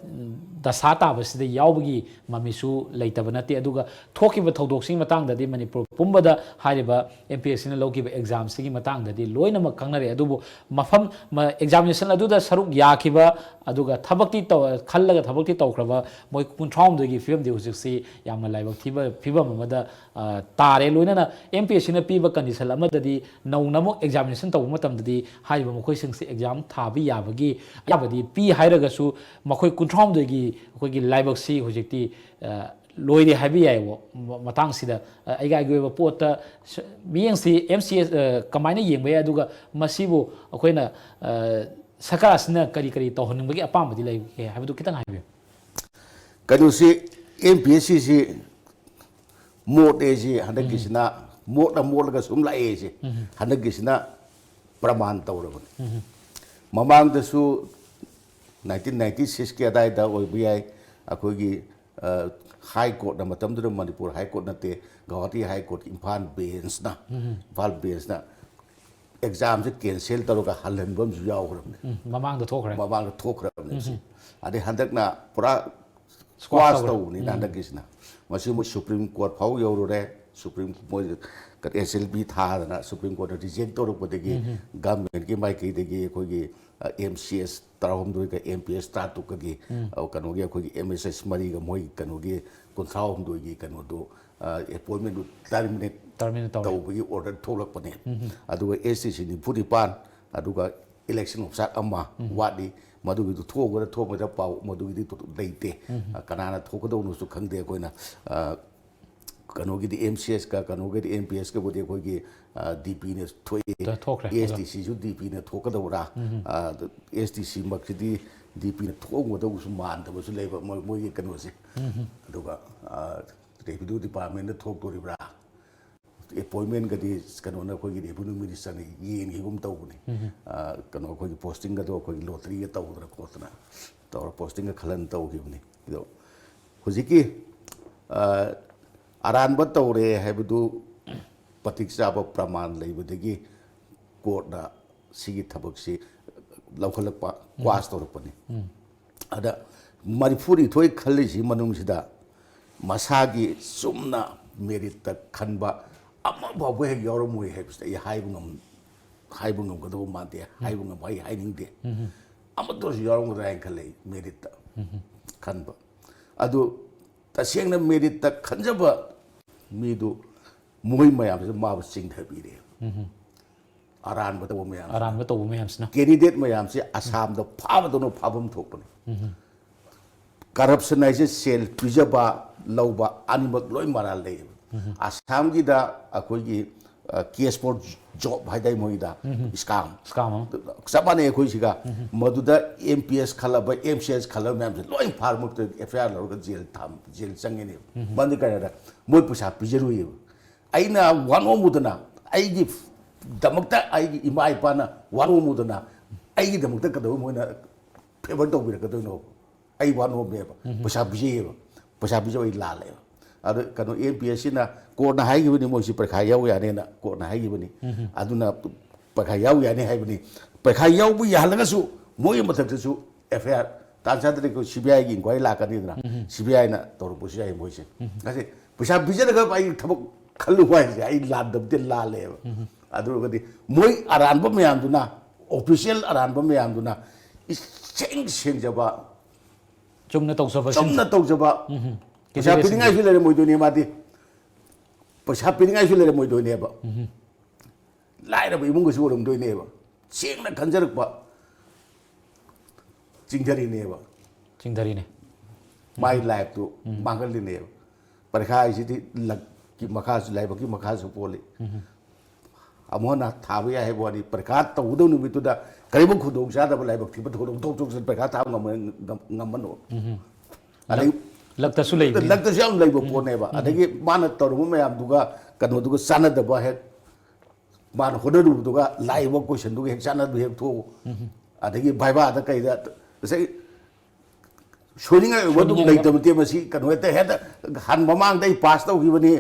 ꯗꯁꯥ ꯇꯥꯕꯁꯤꯗ ꯌꯥꯎꯕꯒꯤ ꯃꯃꯤꯁꯨ ꯂꯩꯇꯕ ꯅꯠꯇꯦ꯫ ꯑꯗꯨꯒ ꯊꯣꯛꯈꯤꯕ ꯊꯧꯗꯣꯛꯁꯤꯒꯤ ꯃꯇꯥꯡꯗꯗꯤ ꯃꯅꯤꯄꯨꯔ ꯄꯨꯝꯕꯗ ꯍꯥꯏꯔꯤꯕ ꯑꯦꯝ ꯄꯤ ꯑꯦꯁ ꯁꯤꯅ ꯂꯧꯈꯤꯕ ꯑꯦꯛꯖꯥꯝꯁꯤꯒꯤ ꯃꯇꯥꯡꯗꯗꯤ ꯂꯣꯏꯅꯃꯛ ꯈꯪꯅꯔꯦ꯫ ꯑꯗꯨꯕꯨ ꯃꯐꯝ, ꯃ-, ꯑꯦꯛꯖꯥꯃꯤꯅꯦꯁꯟ ꯑꯗꯨꯗ ꯁꯔꯨꯛ ꯌꯥꯈꯤꯕ, ꯑꯗꯨꯒ ꯊꯕꯛꯇꯤ ꯇꯧ-, ꯈꯜꯂꯒ ꯊꯕꯛꯇꯤ ꯇꯧꯈ꯭ꯔꯕ ꯃꯣꯏ ꯀꯨꯟꯊ꯭ꯔꯥꯍꯨꯝꯗꯣꯏꯒꯤ ꯐꯤꯕꯝꯗꯤ ꯍꯧꯖꯤꯛꯁꯤ ꯌꯥꯝꯅ ꯂꯥꯏꯕꯛ ꯊꯤꯕ ꯐꯤꯕꯝ ꯑꯃꯗ, ꯑ, ꯇꯥꯔꯦ꯫ ꯂꯣꯏꯅꯅ ꯑꯦꯝ ꯄꯤ ꯑꯦꯁ ꯁꯤꯅ ꯄꯤꯕ ꯀꯟꯗꯤꯁꯟ ꯑꯃꯗꯗꯤ ꯅꯧꯅ ꯑꯃꯨꯛ ꯑꯦꯛꯖꯥꯃꯤꯅꯦꯁꯟ ꯇꯧꯕ ꯃꯇꯝꯗꯗꯤ ꯍꯥꯏꯔꯤꯕ ꯃꯈꯣꯏꯁꯤꯡꯁꯤ ꯑꯦꯛꯖꯥꯝ ꯊꯥꯕ ꯌꯥꯕꯒꯤ ꯑꯌꯥꯕꯗꯤ ꯄꯤ ꯍꯥꯏꯔꯒꯁꯨ ꯃꯈꯣꯏ ꯀꯨꯟꯊ꯭ꯔꯥꯍꯨꯝꯗꯣꯏꯒꯤ ꯑꯩꯈꯣꯏꯒꯤ ꯂꯥꯏꯕꯛꯁꯤ ꯍꯧꯖꯤꯛꯇꯤ, ꯑ, ꯂꯣꯏꯔꯦ ꯍꯥꯏꯕ ꯌꯥꯏꯕ ꯃ-, ꯃꯇꯥꯡꯁꯤꯗ, ꯑ, ꯑꯩꯒꯤ ꯑꯣꯏꯕ ꯄꯣꯠꯇ ꯁ-, ꯃꯤꯠꯌꯦꯡꯁꯤ ꯑꯦꯝ ꯁꯤ ꯑꯦꯁ, ꯑ, ꯀꯃꯥꯏꯅ ꯌꯦꯡꯕ ꯌꯥꯏ, ꯑꯗꯨꯒ ꯃꯁꯤꯕꯨ ꯑꯩꯈꯣꯏꯅ, ꯑ, ꯁꯔꯀꯥꯔ ꯑꯁꯤꯅ ꯀꯔꯤ ꯀꯔꯤ ꯇꯧꯍꯟꯅꯤꯡꯕꯒꯤ ꯑꯄꯥꯝꯕꯗꯤ ꯂꯩꯒꯦ ꯍꯥꯏꯕꯗꯨ ꯈꯤꯇꯪ ꯍꯥꯏꯕꯤꯌꯨ꯫ ꯀꯩꯅꯣꯁꯤ, ꯑꯦꯝ ꯄꯤ ꯑꯦꯁ ꯁꯤꯁꯤ ꯃꯣꯠꯂꯦ ꯁꯤ ꯍꯟꯗꯛꯀꯤꯁꯤꯅ, ꯃꯣꯠꯂ ꯃꯣꯠꯂꯒ ꯁꯨꯝ ꯂꯥꯛꯑꯦ ꯁꯤ꯫ ꯍꯟꯗꯛꯀꯤꯁꯤꯅ ꯄ꯭ꯔꯃꯥꯟ ꯇꯧꯔꯕꯅꯤ꯫ ꯃꯃꯥꯡꯗꯁꯨ ꯅꯥꯏꯟꯇꯤꯟ ꯅꯥꯏꯟꯇꯤ ꯁꯤꯛꯁꯀꯤ ꯑꯗꯥꯏꯗ ꯑꯣꯏꯕ ꯌꯥꯏ, ꯑꯩꯈꯣꯏꯒꯤ, ꯑ, ꯍꯥꯏ ꯀꯣꯔꯠꯅ ꯃꯇꯝꯗꯨꯗ ꯃꯅꯤꯄꯨꯔ ꯍꯥꯏ ꯀꯣꯔꯠ ꯅꯠꯇꯦ, ꯒꯧꯍꯥꯇꯤ ꯍꯥꯏ ꯀꯣꯔꯠꯀꯤ ꯏꯝꯐꯥꯜ ꯕꯦꯟꯁꯅ, ꯏꯝꯐꯥꯜ ꯕꯦꯟꯁꯅ ꯑꯦꯛꯖꯥꯝꯁꯦ ꯀꯦꯟꯁꯦꯜ ꯇꯧꯔꯒ ꯍꯜꯍꯟꯕ ꯑꯃꯁꯨ ꯌꯥꯎꯈ꯭ꯔꯕꯅꯦ꯫ ꯎꯝ, ꯃꯃꯥꯡꯗ ꯊꯣꯛꯈ꯭ꯔꯦ꯫ ꯃꯃꯥꯡꯗ ꯊꯣꯛꯈ꯭ꯔꯕꯅꯦ ꯁꯤ꯫ ꯑꯗꯩ ꯍꯟꯗꯛꯅ ꯄꯨꯔꯥ Squash ꯁ꯭ꯀ꯭ꯋꯥꯁ ꯇꯧꯈ꯭ꯔꯦ꯫ ꯇꯧꯕꯅꯤꯅ ꯍꯟꯗꯛꯀꯤꯁꯤꯅ꯫ ꯃꯁꯤ ꯃꯣꯏ ꯁꯨꯄ꯭ꯔꯤꯝ ꯀꯣꯔꯠ ꯐꯥꯎ ꯌꯧꯔꯨꯔꯦ꯫ ꯁꯨꯄ꯭ꯔꯤꯝ, ꯃꯣꯏ ꯑꯦꯁ ꯑꯦꯜ ꯄꯤ ꯊꯥꯗꯅ ꯁꯨꯄ꯭ꯔꯤꯝ ꯀꯣꯔꯠꯅ ꯔꯤꯖꯦꯛ ꯇꯧꯔꯛꯄꯗꯒꯤ ꯒꯚꯔꯟꯃꯦꯟꯠꯀꯤ ꯃꯥꯏꯀꯩꯗꯒꯤ ꯑꯩꯈꯣꯏꯒꯤ M C S ꯇꯔꯥꯍꯨꯝꯗꯣꯏꯒ M P ꯑꯦꯁ ꯇꯔꯥꯇꯔꯨꯛꯀꯒꯤ, ꯑ, ꯀꯩꯅꯣꯒꯤ ꯑꯩꯈꯣꯏꯒꯤ ꯑꯦꯝ ꯑꯦꯁ ꯑꯦꯁ ꯃꯔꯤꯒ ꯃꯣꯏ ꯀꯩꯅꯣꯒꯤ ꯀꯨꯟꯊ꯭ꯔꯥꯍꯨꯝꯗꯣꯏꯒꯤ ꯀꯩꯅꯣꯗꯣ, ꯑ, ꯑꯦꯄꯣꯏꯟꯃꯦꯟꯗꯨ ꯇꯔꯃꯤꯅꯦꯠ ꯇꯔꯃꯤꯅꯦꯠ ꯇꯧꯔꯦ꯫ ꯇꯧꯕꯒꯤ ꯑꯣꯔꯗꯔ ꯊꯣꯛꯂꯛꯄꯅꯦ꯫ ꯑꯗꯨꯒ ꯑꯦꯁ ꯇꯤ ꯁꯤ ꯅꯤꯐꯨ ꯅꯤꯄꯥꯟ, ꯑꯗꯨꯒ ꯏꯂꯦꯛꯁꯟ ꯑꯣꯐꯤꯁꯥꯔ ꯑꯃ ꯋꯥꯠꯂꯤ, ꯃꯗꯨꯒꯤꯗꯨ ꯊꯣꯛꯑꯒꯗ ꯊꯣꯛꯑꯒꯗ ꯄꯥꯎ ꯃꯗꯨꯒꯤꯗꯤ ꯂꯩꯇꯦ꯫ ꯑ, ꯀꯅꯥꯅ ꯊꯣꯛꯀꯗꯧꯅꯣꯁꯨ ꯈꯪꯗꯦ ꯑꯩꯈꯣꯏꯅ꯫ ꯑ, ꯀꯩꯅꯣꯒꯤꯗꯤ ꯑꯦꯝ ꯁꯤ ꯑꯦꯁꯀ ꯀꯩꯅꯣꯒꯤꯗꯤ ꯑꯦꯝ ꯄꯤ ꯑꯦꯁꯀꯕꯨꯗꯤ ꯑꯩꯈꯣꯏꯒꯤ ꯗꯤ ꯄꯤꯅ ꯊꯣꯛꯑꯦ꯫ ꯊꯣꯛꯈ꯭ꯔꯦ꯫ ꯑꯦꯁ ꯗꯤ ꯁꯤꯁꯨ ꯗꯤ ꯄꯤꯅ ꯊꯣꯛꯀꯗꯧꯕ꯭ꯔꯥ? ꯑꯦꯁ ꯗꯤ ꯁꯤ ꯃꯛꯁꯤꯗꯤ ꯗꯤ ꯄꯤꯅ ꯊꯣꯛꯑꯝꯒꯗꯧꯕꯁꯨ ꯃꯥꯟꯗꯕꯁꯨ ꯂꯩꯕ ꯃꯣꯏ- ꯃꯣꯏꯒꯤ ꯀꯩꯅꯣꯁꯦ꯫ ꯑꯗꯨꯒ ꯔꯦꯚꯤꯅ꯭ꯌꯨ ꯗꯤꯄꯥꯔꯠꯃꯦꯟꯗ ꯊꯣꯛꯇꯣꯔꯤꯕ꯭ꯔꯥ? ꯑꯦꯄꯣꯏꯟꯃꯦꯟꯒꯗꯤ ꯀꯩꯅꯣꯅ ꯑꯩꯈꯣꯏꯒꯤ ꯔꯦꯚꯤꯅ꯭ꯌꯨ ꯃꯤꯅꯤꯁꯇꯔꯅ ꯌꯦꯡꯈꯤꯒꯨꯝ ꯇꯧꯕꯅꯤ꯫ ꯀꯩꯅꯣ ꯑꯩꯈꯣꯏꯒꯤ ꯄꯣꯁꯇꯤꯡꯒꯗꯣ ꯑꯩꯈꯣꯏꯒꯤ ꯂꯣꯇꯔꯤꯒ ꯇꯧꯗꯅ ꯈꯣꯠꯇꯅ ꯇꯧꯔ ꯄꯣꯁꯇꯤꯡꯒ ꯈꯜꯍꯟ ꯇꯧꯈꯤꯕꯅꯤ꯫ ꯑꯗꯣ ꯍꯧꯖꯤꯛꯀꯤ ꯑꯔꯥꯟꯕ ꯇꯧꯔꯦ ꯍꯥꯏꯕꯗꯨ ꯃꯇꯤꯛ ꯆꯥꯕ ꯄ꯭ꯔꯃꯥꯟ ꯂꯩꯕꯗꯒꯤ ꯀꯣꯔꯠꯅ ꯁꯤꯒꯤ ꯊꯕꯛꯁꯤ ꯂꯧꯈꯠꯂꯛꯄ, ꯀ꯭ꯋꯥꯁ ꯇꯧꯔꯛꯄꯅꯤ꯫ ꯑꯗ ꯃꯔꯤꯐꯨꯅꯤꯊꯣꯏ ꯈꯜꯂꯤꯁꯤ ꯃꯅꯨꯡꯁꯤꯗ ꯃꯁꯥꯒꯤ ꯆꯨꯝꯅ ꯃꯦꯔꯤꯠꯇ ꯈꯟꯕ ꯑꯃ ꯐꯥꯎꯕ ꯍꯦꯛ ꯌꯥꯎꯔꯝꯃꯣꯏ ꯍꯥꯏꯕꯁꯤꯗ ꯑꯩ ꯍꯥꯏꯕ ꯉꯝ ꯍꯥꯏꯕ ꯉꯝꯒꯗꯧꯕ ꯃꯥꯟꯗꯦ꯫ ꯍꯥꯏꯕ ꯉꯝ ꯑꯩ ꯍꯥꯏꯅꯤꯡꯗꯦ꯫ ꯑꯃꯠꯇꯁꯨ ꯌꯥꯎꯔꯝꯒꯗ꯭ꯔꯥ ꯍꯥꯏꯅ ꯈꯜꯂꯦ ꯑꯩ ꯃꯦꯔꯤꯠꯇ ꯈꯟꯕ꯫ ꯑꯗꯨ ꯇꯁꯦꯡꯅ ꯃꯦꯔꯤꯠꯇ ꯈꯟꯖꯕ ꯃꯤꯗꯨ ꯃꯣꯏ ꯃꯌꯥꯝꯁꯤꯅ ꯃꯥꯕꯨ ꯆꯤꯡꯊꯕꯤꯔꯦ꯫ ꯑꯔꯥꯟꯕ ꯇꯧꯕ ꯃꯌꯥꯝꯁꯤꯅ꯫ ꯑꯔꯥꯟꯕ ꯇꯧꯕ ꯃꯌꯥꯝꯁꯤꯅ꯫ ꯀꯦꯟꯗꯤꯗꯦꯠ ꯃꯌꯥꯝꯁꯦ ꯑꯁꯥꯝꯗ ꯐꯥꯕꯗꯧꯅ ꯐꯥꯐꯝ ꯊꯣꯛꯄꯅꯤ꯫ ꯀꯔꯞꯁꯟ ꯍꯥꯏꯁꯦ ꯁꯦꯜ ꯄꯤꯖꯕ ꯂꯧꯕ ꯑꯅꯤꯃꯛ ꯂꯣꯏ ꯃꯔꯥꯜ ꯂꯩꯌꯦꯕ꯫ ꯑꯁꯥꯝꯒꯤꯗ ꯑꯩꯈꯣꯏꯒꯤ ꯀꯦꯁ ꯐꯣꯔ ꯖꯣꯕ ꯍꯥꯏꯗꯥꯏ ꯃꯣꯏꯒꯤꯗ, ꯏꯁꯀꯥꯝ꯫ ꯏꯁꯀꯥꯝ ꯑꯃ꯫ ꯆꯞ ꯃꯥꯟꯅꯩ ꯑꯩꯈꯣꯏ ꯁꯤꯒ꯫ ꯃꯗꯨꯗ ꯑꯦꯝ ꯄꯤ ꯑꯦꯁ ꯈꯜꯂꯕ, ꯑꯦꯝ ꯁꯤ ꯑꯦꯁ ꯈꯜꯂꯕ ꯃꯌꯥꯝꯁꯦ ꯂꯣꯏ ꯐꯥꯔ ꯃꯛꯇ ꯑꯦꯐ ꯑꯥꯏ ꯑꯥꯔ ꯂꯧꯔꯒ ꯖꯦꯜ ꯊꯝ ꯖꯦꯜ ꯆꯪꯉꯤꯅꯦꯕ꯫ ꯃꯔꯝꯗꯤ ꯀꯔꯤꯗ ꯃꯣꯏ ꯄꯩꯁꯥ ꯄꯤꯖꯔꯨꯏꯌꯦꯕ꯫ ꯑꯩꯅ ꯋꯥꯅꯣꯝꯃꯨꯗꯅ, ꯑꯩꯒꯤ ꯗꯃꯛꯇ ꯑꯩꯒꯤ ꯏꯃꯥ ꯏꯄꯥꯅ ꯋꯥꯅꯣꯝꯃꯨꯗꯅ ꯑꯩꯒꯤꯗꯃꯛꯇ ꯀꯩꯗꯧꯕ ꯃꯣꯏꯅ ꯐꯦꯚꯔ ꯇꯧꯕꯤꯔꯛꯀꯗꯣꯏꯅꯣ? ꯑꯩ ꯋꯥꯅꯣꯝꯃꯦꯕ꯫ ꯄꯩꯁꯥ ꯄꯤꯖꯩꯌꯦꯕ꯫ ꯄꯩꯁꯥ ꯄꯤꯖꯕ ꯑꯩ ꯂꯥꯜꯂꯦꯕ꯫ ꯑꯗꯣ ꯀꯩꯅꯣ ꯑꯦꯝ ꯄꯤ ꯑꯦꯁ ꯁꯤꯅ ꯀꯣꯔꯠꯅ ꯍꯥꯏꯈꯤꯕꯅꯤ, ꯃꯣꯏꯁꯤ ꯄꯔꯤꯈꯥ ꯌꯥꯎ ꯌꯥꯅꯦꯅ ꯀꯣꯔꯠꯅ ꯍꯥꯏꯈꯤꯕꯅꯤ꯫ ꯑꯗꯨꯅ ꯄꯔꯤꯈꯥ ꯌꯥꯎ ꯌꯥꯅꯤ ꯍꯥꯏꯕꯅꯤ꯫ ꯄꯔꯤꯈꯥ ꯌꯥꯎꯕ ꯌꯥꯍꯜꯂꯒꯁꯨ ꯃꯣꯏꯒꯤ ꯃꯊꯛꯇꯁꯨ ꯑꯦꯐ ꯑꯥꯏ ꯑꯥꯔ ꯇꯥꯟ ꯆꯥꯗ꯭ꯔꯗꯤ ꯑꯩꯈꯣꯏ ꯁꯤ ꯕꯤ ꯑꯥꯏꯒꯤ ꯏꯟꯀ꯭ꯋꯥꯏꯔꯤ ꯂꯥꯛꯀꯅꯤꯗꯅ꯫ ꯁꯤ ꯕꯤ ꯑꯥꯏꯅ ꯇꯧꯔꯛꯄꯁꯨ ꯌꯥꯏ ꯃꯣꯏꯁꯦ꯫ ꯉꯁꯤ ꯄꯩꯁꯥ ꯄꯤꯖꯔꯒ ꯑꯩ ꯊꯕꯛ ꯈꯜꯂꯨ ꯍꯥꯏꯁꯦ ꯑꯩ ꯂꯥꯟꯗꯕꯗꯤ ꯂꯥꯜꯂꯦꯕ꯫ ꯑꯗꯨ ꯑꯣꯏꯔꯒꯗꯤ ꯃꯣꯏ ꯑꯔꯥꯟꯕ ꯃꯌꯥꯝꯗꯨꯅ, ꯑꯣꯐꯤꯁꯤꯌꯦꯜ ꯑꯔꯥꯟꯕ ꯃꯌꯥꯝꯗꯨꯅ ꯏꯁꯦꯡ ꯁꯦꯡꯖꯕ, ꯆꯨꯝꯅ ꯇꯧꯖꯕ ꯆꯨꯝꯅ ꯇꯧꯖꯕ, ꯄꯩꯁꯥ ꯀꯦꯟꯗꯤꯗꯦꯠꯁꯤꯡ꯫ ꯄꯤꯅꯤꯡꯉꯥꯏꯁꯨ ꯂꯩꯔꯝꯃꯣꯏꯗꯣꯏꯅꯦ ꯃꯥꯗꯤ, ꯄꯩꯁꯥ ꯄꯤꯅꯤꯡꯉꯥꯏꯁꯨ ꯂꯩꯔꯝꯃꯣꯏꯗꯣꯏꯅꯦꯕ꯫ ꯂꯥꯏꯔꯕ ꯏꯃꯨꯡꯒꯁꯨ ꯑꯣꯏꯔꯝꯗꯣꯏꯅꯦꯕ꯫ ꯁꯦꯡꯅ ꯈꯟꯖꯔꯛꯄ ꯆꯤꯡꯊꯔꯤꯅꯦꯕ꯫ ꯆꯤꯡꯊꯔꯤꯅꯦ꯫ ꯃꯥꯏ ꯂꯥꯏꯐꯇꯨ ꯃꯥꯡꯍꯜꯂꯤꯅꯦꯕ꯫ ꯄꯔꯤꯈꯥ ꯍꯥꯏꯁꯤꯗꯤ ꯂꯛꯀꯤ ꯃꯈꯥꯁꯨ, ꯂꯥꯏꯕꯛꯀꯤ ꯃꯈꯥꯁꯨ ꯄꯣꯜꯂꯤ꯫ ꯑꯃꯨꯛ ꯍꯟꯅ ꯊꯥꯕ ꯌꯥꯏ ꯍꯥꯏꯕ ꯋꯥꯅꯤ, ꯄꯔꯤꯈꯥ ꯇꯧꯒꯗꯧ ꯅꯨꯃꯤꯠꯇꯨꯗ ꯀꯔꯤꯒꯨꯝꯕ ꯈꯨꯗꯣꯡ ꯆꯥꯗꯕ, ꯂꯥꯏꯕꯛ ꯊꯤꯕ ꯊꯧꯗꯣꯛ ꯊꯣꯛ ꯊꯣꯛꯇꯅ ꯄꯔꯤꯈꯥ ꯊꯥꯕ ꯉꯝꯃ-, ꯉꯝ-, ꯉꯝꯃꯅꯣ꯫ ꯑꯗꯩ ꯂꯛꯇꯁꯨ ꯂꯩꯕꯅꯤ꯫ ꯂꯛꯇꯁꯨ ꯌꯥꯝ ꯂꯩꯕ ꯄꯣꯠꯅꯦꯕ꯫ ꯑꯗꯒꯤ ꯃꯥꯅ ꯇꯧꯔꯝꯕ ꯃꯌꯥꯝꯗꯨꯒ ꯀꯩꯅꯣꯗꯨꯒ ꯆꯥꯟꯅꯗꯕ, ꯍꯦꯛ ꯃꯥꯅ ꯍꯣꯠꯅꯔꯨꯕꯗꯨꯒ ꯂꯥꯛꯏꯕ ꯀꯣꯏꯁꯟꯗꯨꯒ ꯍꯦꯛ ꯆꯥꯟꯅꯕ ꯍꯦꯛ ꯊꯣꯛꯎ꯫ ꯑꯗꯒꯤ ꯚꯥꯏꯚꯥꯗ ꯀꯩꯗ ꯉꯁꯥꯏ ꯁꯣꯏꯅꯤꯡꯉꯥꯏ ꯑꯣꯏꯕ ꯑꯗꯨꯝ ꯁꯣꯏꯅꯤꯡꯉꯥꯏ ꯑꯣꯏꯕ ꯂꯩꯇꯕ ꯅꯠꯇꯦ꯫ ꯃꯁꯤ ꯀꯩꯅꯣ ꯍꯦꯛꯇ, ꯍꯦꯛꯇ ꯍꯥꯟ ꯃꯃꯥꯡꯗ ꯑꯩ ꯄꯥꯁ ꯇꯧꯈꯤꯕꯅꯤ,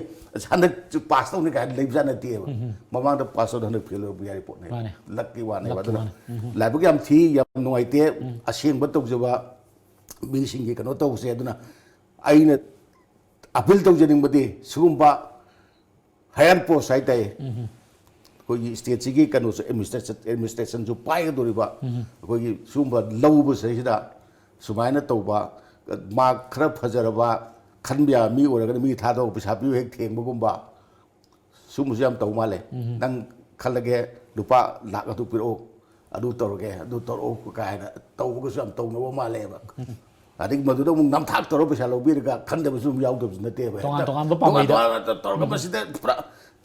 ꯍꯟꯗꯛ ꯄꯥꯁ ꯇꯧꯅꯤ ꯀꯥꯏꯅ ꯂꯩꯕꯖꯥꯠ ꯅꯠꯇꯦꯕ꯫ ꯃꯃꯥꯡꯗ ꯄꯥꯁ ꯇꯧꯗ ꯍꯟꯗꯛ ꯐꯦꯜ ꯑꯣꯏꯕ ꯌꯥꯏ ꯄꯣꯠꯅꯦꯕ꯫ ꯃꯥꯅꯦ꯫ ꯂꯛꯀꯤ ꯋꯥꯅꯦꯕ꯫ ꯂꯛꯀꯤ ꯑꯗꯨꯅ ꯋꯥꯅꯦ꯫ ꯂꯥꯏꯕꯛ ꯌꯥꯝ ꯊꯤ, ꯌꯥꯝ ꯅꯨꯡꯉꯥꯏꯇꯦ꯫ ꯑꯁꯦꯡꯕ ꯇꯧꯖꯕ ꯃꯤꯁꯤꯡꯒꯤ ꯀꯩꯅꯣ ꯇꯧꯕꯁꯦ꯫ ꯑꯗꯨꯅ ꯑꯩꯅ ꯑꯄꯤꯜ ꯇꯧꯖꯅꯤꯡꯕꯗꯤ ꯁꯤꯒꯨꯝꯕ ꯍꯥꯏꯌꯔ ꯄꯣꯁ ꯍꯥꯏꯇꯥꯔꯦ, ꯑꯩꯈꯣꯏꯒꯤ ꯁ꯭ꯇꯦꯠꯁꯤꯒꯤ ꯀꯩꯅꯣꯁꯨ, ꯑꯦꯗꯃꯤꯅꯤꯁꯇ꯭ꯔꯦꯁꯟ, ꯑꯦꯗꯃꯤꯅꯤꯁꯇ꯭ꯔꯦꯁꯟꯁꯨ ꯄꯥꯏꯒꯗꯧꯔꯤꯕ, ꯑꯩꯈꯣꯏꯒꯤ ꯁꯤꯒꯨꯝꯕ ꯂꯧꯕꯁꯤꯗꯩꯁꯤꯗ ꯁꯨꯃꯥꯏꯅ ꯇꯧꯕ, ꯃꯥꯔꯛ ꯈꯔ ꯐꯖꯔꯕ, ꯈꯟꯕ ꯌꯥꯕ ꯃꯤ ꯑꯣꯏꯔꯒꯅ ꯃꯤ ꯊꯥꯗꯣꯛꯑꯒ ꯄꯩꯁꯥ ꯄꯤꯌꯨ ꯍꯦꯛ ꯊꯦꯡꯕꯒꯨꯝꯕ, ꯁꯤꯒꯨꯝꯕꯁꯨ ꯌꯥꯝ ꯇꯧ ꯃꯥꯜꯂꯦ꯫ ꯅꯪ ꯈꯜꯂꯒꯦ, ꯂꯨꯄꯥ ꯂꯥꯛ ꯑꯗꯨ ꯄꯤꯔꯛꯑꯣ, ꯑꯗꯨ ꯇꯧꯔꯒꯦ, ꯑꯗꯨ ꯇꯧꯔꯛꯑꯣ ꯀꯥꯏꯅ ꯇꯧꯕꯒꯁꯨ ꯌꯥꯝ ꯇꯧꯅꯕ ꯃꯥꯜꯂꯦꯕ꯫ ꯑꯗꯒꯤ ꯃꯗꯨꯗ ꯑꯃꯨꯛ ꯅꯝꯊꯥꯛ ꯇꯧꯔ ꯄꯩꯁꯥ ꯂꯧꯕꯤꯔꯒ ꯈꯟꯗꯕꯁꯨ ꯑꯗꯨꯝ ꯌꯥꯎꯗꯕꯁꯨ ꯅꯠꯇꯦꯕ꯫ ꯇꯣꯉꯥꯟ ꯍꯦꯛꯇ ꯇꯣꯉꯥꯟꯕ ꯄꯥꯝꯕꯩꯗ꯫ ꯇꯣꯉꯥꯟ ꯇꯣꯉꯥꯟꯅ ꯇꯧꯔꯒ ꯃꯁꯤꯗ ꯄꯨꯔꯥ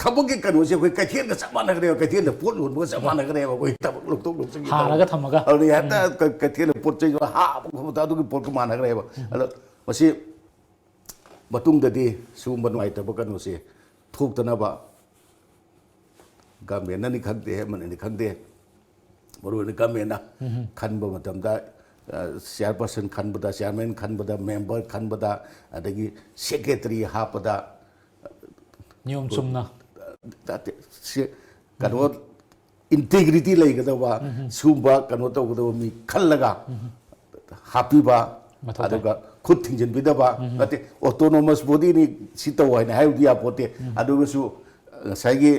ꯊꯕꯛꯀꯤ ꯀꯩꯅꯣꯁꯦ ꯑꯩꯈꯣꯏ ꯀꯩꯊꯦꯜꯒ ꯆꯞ ꯃꯥꯟꯅꯈ꯭ꯔꯦꯕ, ꯀꯩꯊꯦꯜꯗ ꯄꯣꯠ ꯌꯣꯟꯕꯒ ꯆꯞ ꯃꯥꯟꯅꯈ꯭ꯔꯦꯕ꯫ ꯑꯩꯈꯣꯏ ꯊꯕꯛ ꯂꯧꯊꯣꯛ ꯂꯧꯁꯤꯟꯒꯤ ꯍꯥꯔꯒ ꯇꯧꯕ꯫ ꯊꯝꯃꯒ꯫ ꯑꯗꯨꯅ ꯍꯦꯛꯇ ꯀ-, ꯀꯩꯊꯦꯜꯗ ꯄꯣꯠ ꯆꯩ ꯍꯥꯞꯄ ꯈꯣꯠꯄ ꯑꯗꯨꯒꯤ ꯄꯣꯠꯀ ꯃꯥꯟꯅꯈ꯭ꯔꯦꯕ꯫ ꯑꯗꯣ ꯃꯁꯤ ꯃꯇꯨꯡꯗꯗꯤ ꯁꯤꯒꯨꯝꯕ ꯅꯨꯡꯉꯥꯏꯇꯕ ꯀꯩꯅꯣꯁꯦ ꯊꯣꯛꯇꯅꯕ ꯒꯃꯦꯟꯅꯅꯤ ꯈꯪꯗꯦ, ꯑꯃꯅꯅꯤ ꯈꯪꯗꯦ, ꯃꯔꯨꯑꯣꯏꯅ ꯒꯃꯦꯟꯅ ꯈꯟꯕ ꯃꯇꯝꯗ, ꯑ, ꯆꯤꯌꯥꯔꯄꯔꯁꯟ ꯈꯟꯕꯗ, ꯆꯤꯌꯥꯔꯃꯦꯟ ꯈꯟꯕꯗ, ꯃꯦꯝꯕꯔ ꯈꯟꯕꯗ, ꯑꯗꯒꯤ ꯁꯦꯀ꯭ꯔꯦꯇꯔꯤ ꯍꯥꯞꯄꯗ, ꯅꯤꯌꯣꯝ ꯆꯨꯝꯅ꯫ ꯅꯠꯇꯦ, ꯁꯤ ꯀꯩꯅꯣ, ꯏꯟꯇꯦꯒ꯭ꯔꯤꯇꯤ ꯂꯩꯒꯗꯕ, ꯁꯤꯒꯨꯝꯕ ꯀꯩꯅꯣ ꯇꯧꯒꯗꯕ ꯃꯤ ꯈꯜꯂꯒ ꯍꯥꯞꯄꯤꯕ, ꯃꯊꯧ ꯇꯥꯏ꯫ ꯑꯗꯨꯒ ꯈꯨꯠ ꯊꯤꯡꯖꯤꯟꯕꯤꯗꯕ ꯅꯠꯇꯦ꯫ ꯑꯣꯇꯣꯅꯣꯃꯁ ꯕꯣꯗꯤꯅꯤ, ꯁꯤ ꯇꯧ ꯍꯥꯏꯅ ꯍꯥꯏꯕꯗꯤ ꯌꯥꯄꯣꯠꯇꯦ꯫ ꯑꯗꯨꯒꯁꯨ ꯉꯁꯥꯏꯒꯤ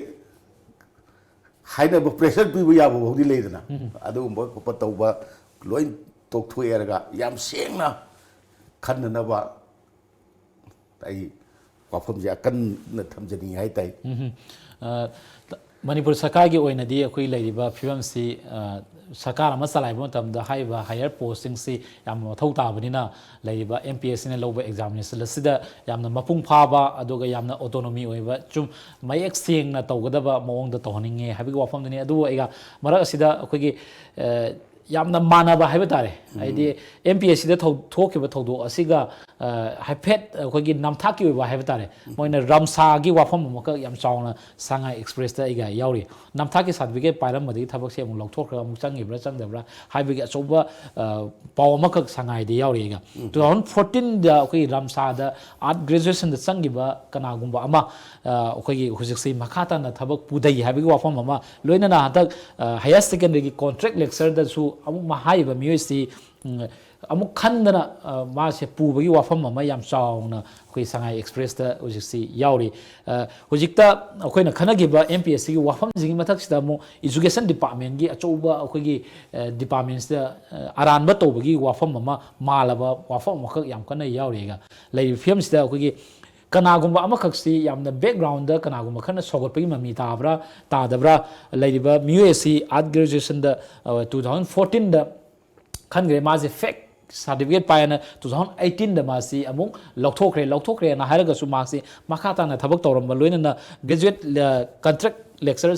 ꯍꯥꯏꯅꯕ, ꯄ꯭ꯔꯦꯁꯔ ꯄꯤꯕ ꯌꯥꯕ ꯐꯥꯎꯗꯤ ꯂꯩꯗꯅ, ꯑꯗꯨꯒꯨꯝꯕ ꯈꯣꯠꯄ ꯇꯧꯕ ꯂꯣꯏ ꯇꯣꯛꯊꯣꯛꯑꯦꯔꯒ ꯌꯥꯝ ꯁꯦꯡꯅ ꯈꯟꯅꯅꯕ ꯑꯩ ꯋꯥꯐꯝꯁꯦ ꯑꯀꯟꯅ ꯊꯝꯖꯅꯤꯡꯉꯤ ꯍꯥꯏꯇꯥꯏ꯫ ꯎꯝ꯫ ꯑ, ꯇ-, ꯃꯅꯤꯄꯨꯔ ꯁꯔꯀꯥꯔꯒꯤ ꯑꯣꯏꯅꯗꯤ ꯑꯩꯈꯣꯏ ꯂꯩꯔꯤꯕ ꯐꯤꯕꯝꯁꯤ, ꯑ, ꯁꯔꯀꯥꯔ ꯑꯃ ꯆꯂꯥꯏꯕ ꯃꯇꯝꯗ ꯍꯥꯏꯔꯤꯕ ꯍꯥꯌꯔ ꯄꯣꯁꯁꯤꯡꯁꯤ ꯌꯥꯝꯅ ꯃꯊꯧ ꯇꯥꯕꯅꯤꯅ, ꯂꯩꯔꯤꯕ ꯑꯦꯝ ꯄꯤ ꯑꯦꯁ ꯁꯤꯅ ꯂꯧꯕ ꯑꯦꯛꯖꯥꯃꯤꯅꯦꯁꯟ ꯑꯁꯤꯗ ꯌꯥꯝꯅ ꯃꯄꯨꯡ ꯐꯥꯕ, ꯑꯗꯨꯒ ꯌꯥꯝꯅ ꯑꯣꯇꯣꯅꯣꯃꯤ ꯑꯣꯏꯕ, ꯆꯨꯝ, ꯃꯌꯦꯛ ꯁꯦꯡꯅ ꯇꯧꯒꯗꯕ ꯃꯑꯣꯡꯗ ꯇꯧꯍꯟꯅꯤꯡꯉꯦ ꯍꯥꯏꯕꯒꯤ ꯋꯥꯐꯝꯗꯨꯅꯤ꯫ ꯑꯗꯨꯕꯨ ꯑꯩꯒ ꯃꯔꯛ ꯑꯁꯤꯗ ꯑꯩꯈꯣꯏꯒꯤ, ꯑ, ꯌꯥꯝꯅ ꯃꯥꯟꯅꯕ ꯍꯥꯏꯕ ꯇꯥꯔꯦ, ꯍꯥꯏꯗꯤ ꯑꯦꯝ ꯄꯤ ꯑꯦꯁ ꯁꯤꯗ ꯊꯧ-, ꯊꯣꯛꯈꯤꯕ ꯊꯧꯗꯣꯛ ꯑꯁꯤꯒ, ꯑ, ꯍꯥꯏꯐꯦꯠ ꯑꯩꯈꯣꯏꯒꯤ ꯅꯝꯊꯥꯛꯀꯤ ꯑꯣꯏꯕ ꯍꯥꯏꯕ ꯇꯥꯔꯦ, ꯃꯣꯏꯅ ꯔꯝꯁꯥꯒꯤ ꯋꯥꯐꯝ ꯑꯃꯈꯛ ꯌꯥꯝ ꯆꯥꯎꯅ ꯁꯉꯥꯏ ꯑꯦꯛꯁꯄ꯭ꯔꯦꯁꯇ ꯑꯩꯒ ꯌꯥꯎꯔꯤ꯫ ꯅꯝꯊꯥꯛꯀꯤ ꯁꯥꯔꯇꯤꯐꯤꯀꯦꯠ ꯄꯥꯏꯔꯝꯕꯗꯒꯤ ꯊꯕꯛꯁꯦ ꯑꯃꯨꯛ ꯂꯧꯊꯣꯛꯈ꯭ꯔꯒ ꯑꯃꯨꯛ ꯆꯪꯈꯤꯕ꯭ꯔꯥ ꯆꯪꯗꯕ꯭ꯔꯥ ꯍꯥꯏꯕꯒꯤ ꯑꯆꯧꯕ, ꯑ, ꯄꯥꯎ ꯑꯃꯈꯛ ꯁꯉꯥꯏꯗ ꯌꯥꯎꯔꯤ ꯑꯩꯒ꯫ ꯇꯨ ꯊꯥꯎꯖꯟ ꯐꯣꯔꯇꯤꯟꯗ ꯑꯩꯈꯣꯏꯒꯤ ꯔꯝꯁꯥꯗ ꯑꯥꯔꯠ ꯒ꯭ꯔꯦꯖꯨꯑꯦꯁꯟꯗ ꯆꯪꯈꯤꯕ ꯀꯅꯥꯒꯨꯝꯕ ꯑꯃ, ꯑ, ꯑꯩꯈꯣꯏꯒꯤ ꯍꯧꯖꯤꯛꯁꯤ ꯃꯈꯥ ꯇꯥꯅ ꯊꯕꯛ ꯄꯨꯊꯩ ꯍꯥꯏꯕꯒꯤ ꯋꯥꯐꯝ ꯑꯃ, ꯂꯣꯏꯅꯅ ꯍꯟꯗꯛ, ꯑ, ꯍꯥꯌꯔ ꯁꯦꯀꯦꯟꯗꯔꯤꯒꯤ ꯀꯣꯟꯇ꯭ꯔꯦꯛ ꯂꯦꯛꯆꯔꯗꯁꯨ ꯑꯃꯨꯛ ꯍꯥꯏꯔꯤꯕ ꯃꯤꯑꯣꯏꯁꯤ, ꯎꯝ, ꯑꯃꯨꯛ ꯈꯟꯗꯅ, ꯑ, ꯃꯥꯁꯦ ꯄꯨꯕꯒꯤ ꯋꯥꯐꯝ ꯑꯃ ꯌꯥꯝ ꯆꯥꯎꯅ ꯑꯩꯈꯣꯏ ꯁꯉꯥꯏ ꯑꯦꯛꯁꯄ꯭ꯔꯦꯁꯇ ꯍꯧꯖꯤꯛꯁꯤ ꯌꯥꯎꯔꯤ꯫ ꯑ, ꯍꯧꯖꯤꯛꯇ ꯑꯩꯈꯣꯏꯅ ꯈꯟꯅꯈꯤꯕ ꯑꯦꯝ ꯄꯤ ꯑꯦꯁ ꯁꯤꯒꯤ ꯋꯥꯐꯝꯁꯤꯒꯤ ꯃꯊꯛꯁꯤꯗ ꯑꯃꯨꯛ ꯏꯖꯨꯀꯦꯁꯟ ꯗꯤꯄꯥꯔꯠꯃꯦꯟꯒꯤ ꯑꯆꯧꯕ ꯑꯩꯈꯣꯏꯒꯤ, ꯑ, ꯗꯤꯄꯥꯔꯠꯃꯦꯟꯁꯤꯗ, ꯑ, ꯑꯔꯥꯟꯕ ꯇꯧꯕꯒꯤ ꯋꯥꯐꯝ ꯑꯃ, ꯃꯥꯜꯂꯕ ꯋꯥꯐꯝ ꯑꯃꯈꯛ ꯌꯥꯝ ꯀꯟꯅ ꯌꯥꯎꯔꯤꯒ ꯂꯩꯔꯤꯕ ꯐꯤꯕꯝꯁꯤꯗ ꯑꯩꯈꯣꯏꯒꯤ ꯀꯅꯥꯒꯨꯝꯕ ꯑꯃꯈꯛꯁꯤ ꯌꯥꯝꯅ ꯕꯦꯛꯒ꯭ꯔꯥꯎꯟꯗ ꯀꯅꯥꯒꯨꯝꯕ ꯈꯔꯅ ꯁꯧꯒꯠꯄꯒꯤ ꯃꯃꯤ ꯇꯥꯕ꯭ꯔꯥ ꯇꯥꯗꯕ꯭ꯔꯥ, ꯂꯩꯔꯤꯕ ꯃꯤꯑꯣꯏ ꯑꯁꯤ ꯑꯥꯔꯠ ꯒ꯭ꯔꯦꯖꯨꯑꯦꯁꯟꯗ, ꯑ, ꯇꯨ ꯊꯥꯎꯖꯟ ꯐꯣꯔꯇꯤꯟꯗ ꯈꯟꯈ꯭ꯔꯦ, ꯃꯥꯁꯦ ꯐꯦꯛ ꯁꯥꯔꯇꯤꯐꯤꯀꯦꯠ ꯄꯥꯏꯅ ꯇꯨ ꯊꯥꯎꯖꯟ ꯑꯩꯠꯇꯤꯟꯗ ꯃꯥꯁꯤ ꯑꯃꯨꯛ ꯂꯧꯊꯣꯛꯈ꯭ꯔꯦ꯫ ꯂꯧꯊꯣꯛꯈ꯭ꯔꯦꯅ ꯍꯥꯏꯔꯒꯁꯨ ꯃꯥꯁꯤ ꯃꯈꯥ ꯇꯥꯅ ꯊꯕꯛ ꯇꯧꯔꯝꯕ, ꯂꯣꯏꯅꯅ ꯒ꯭ꯔꯦꯖꯨꯑꯦꯠ, ꯑ, ꯀꯟꯇ꯭ꯔꯦꯛ ꯂꯦꯛꯆꯔꯔ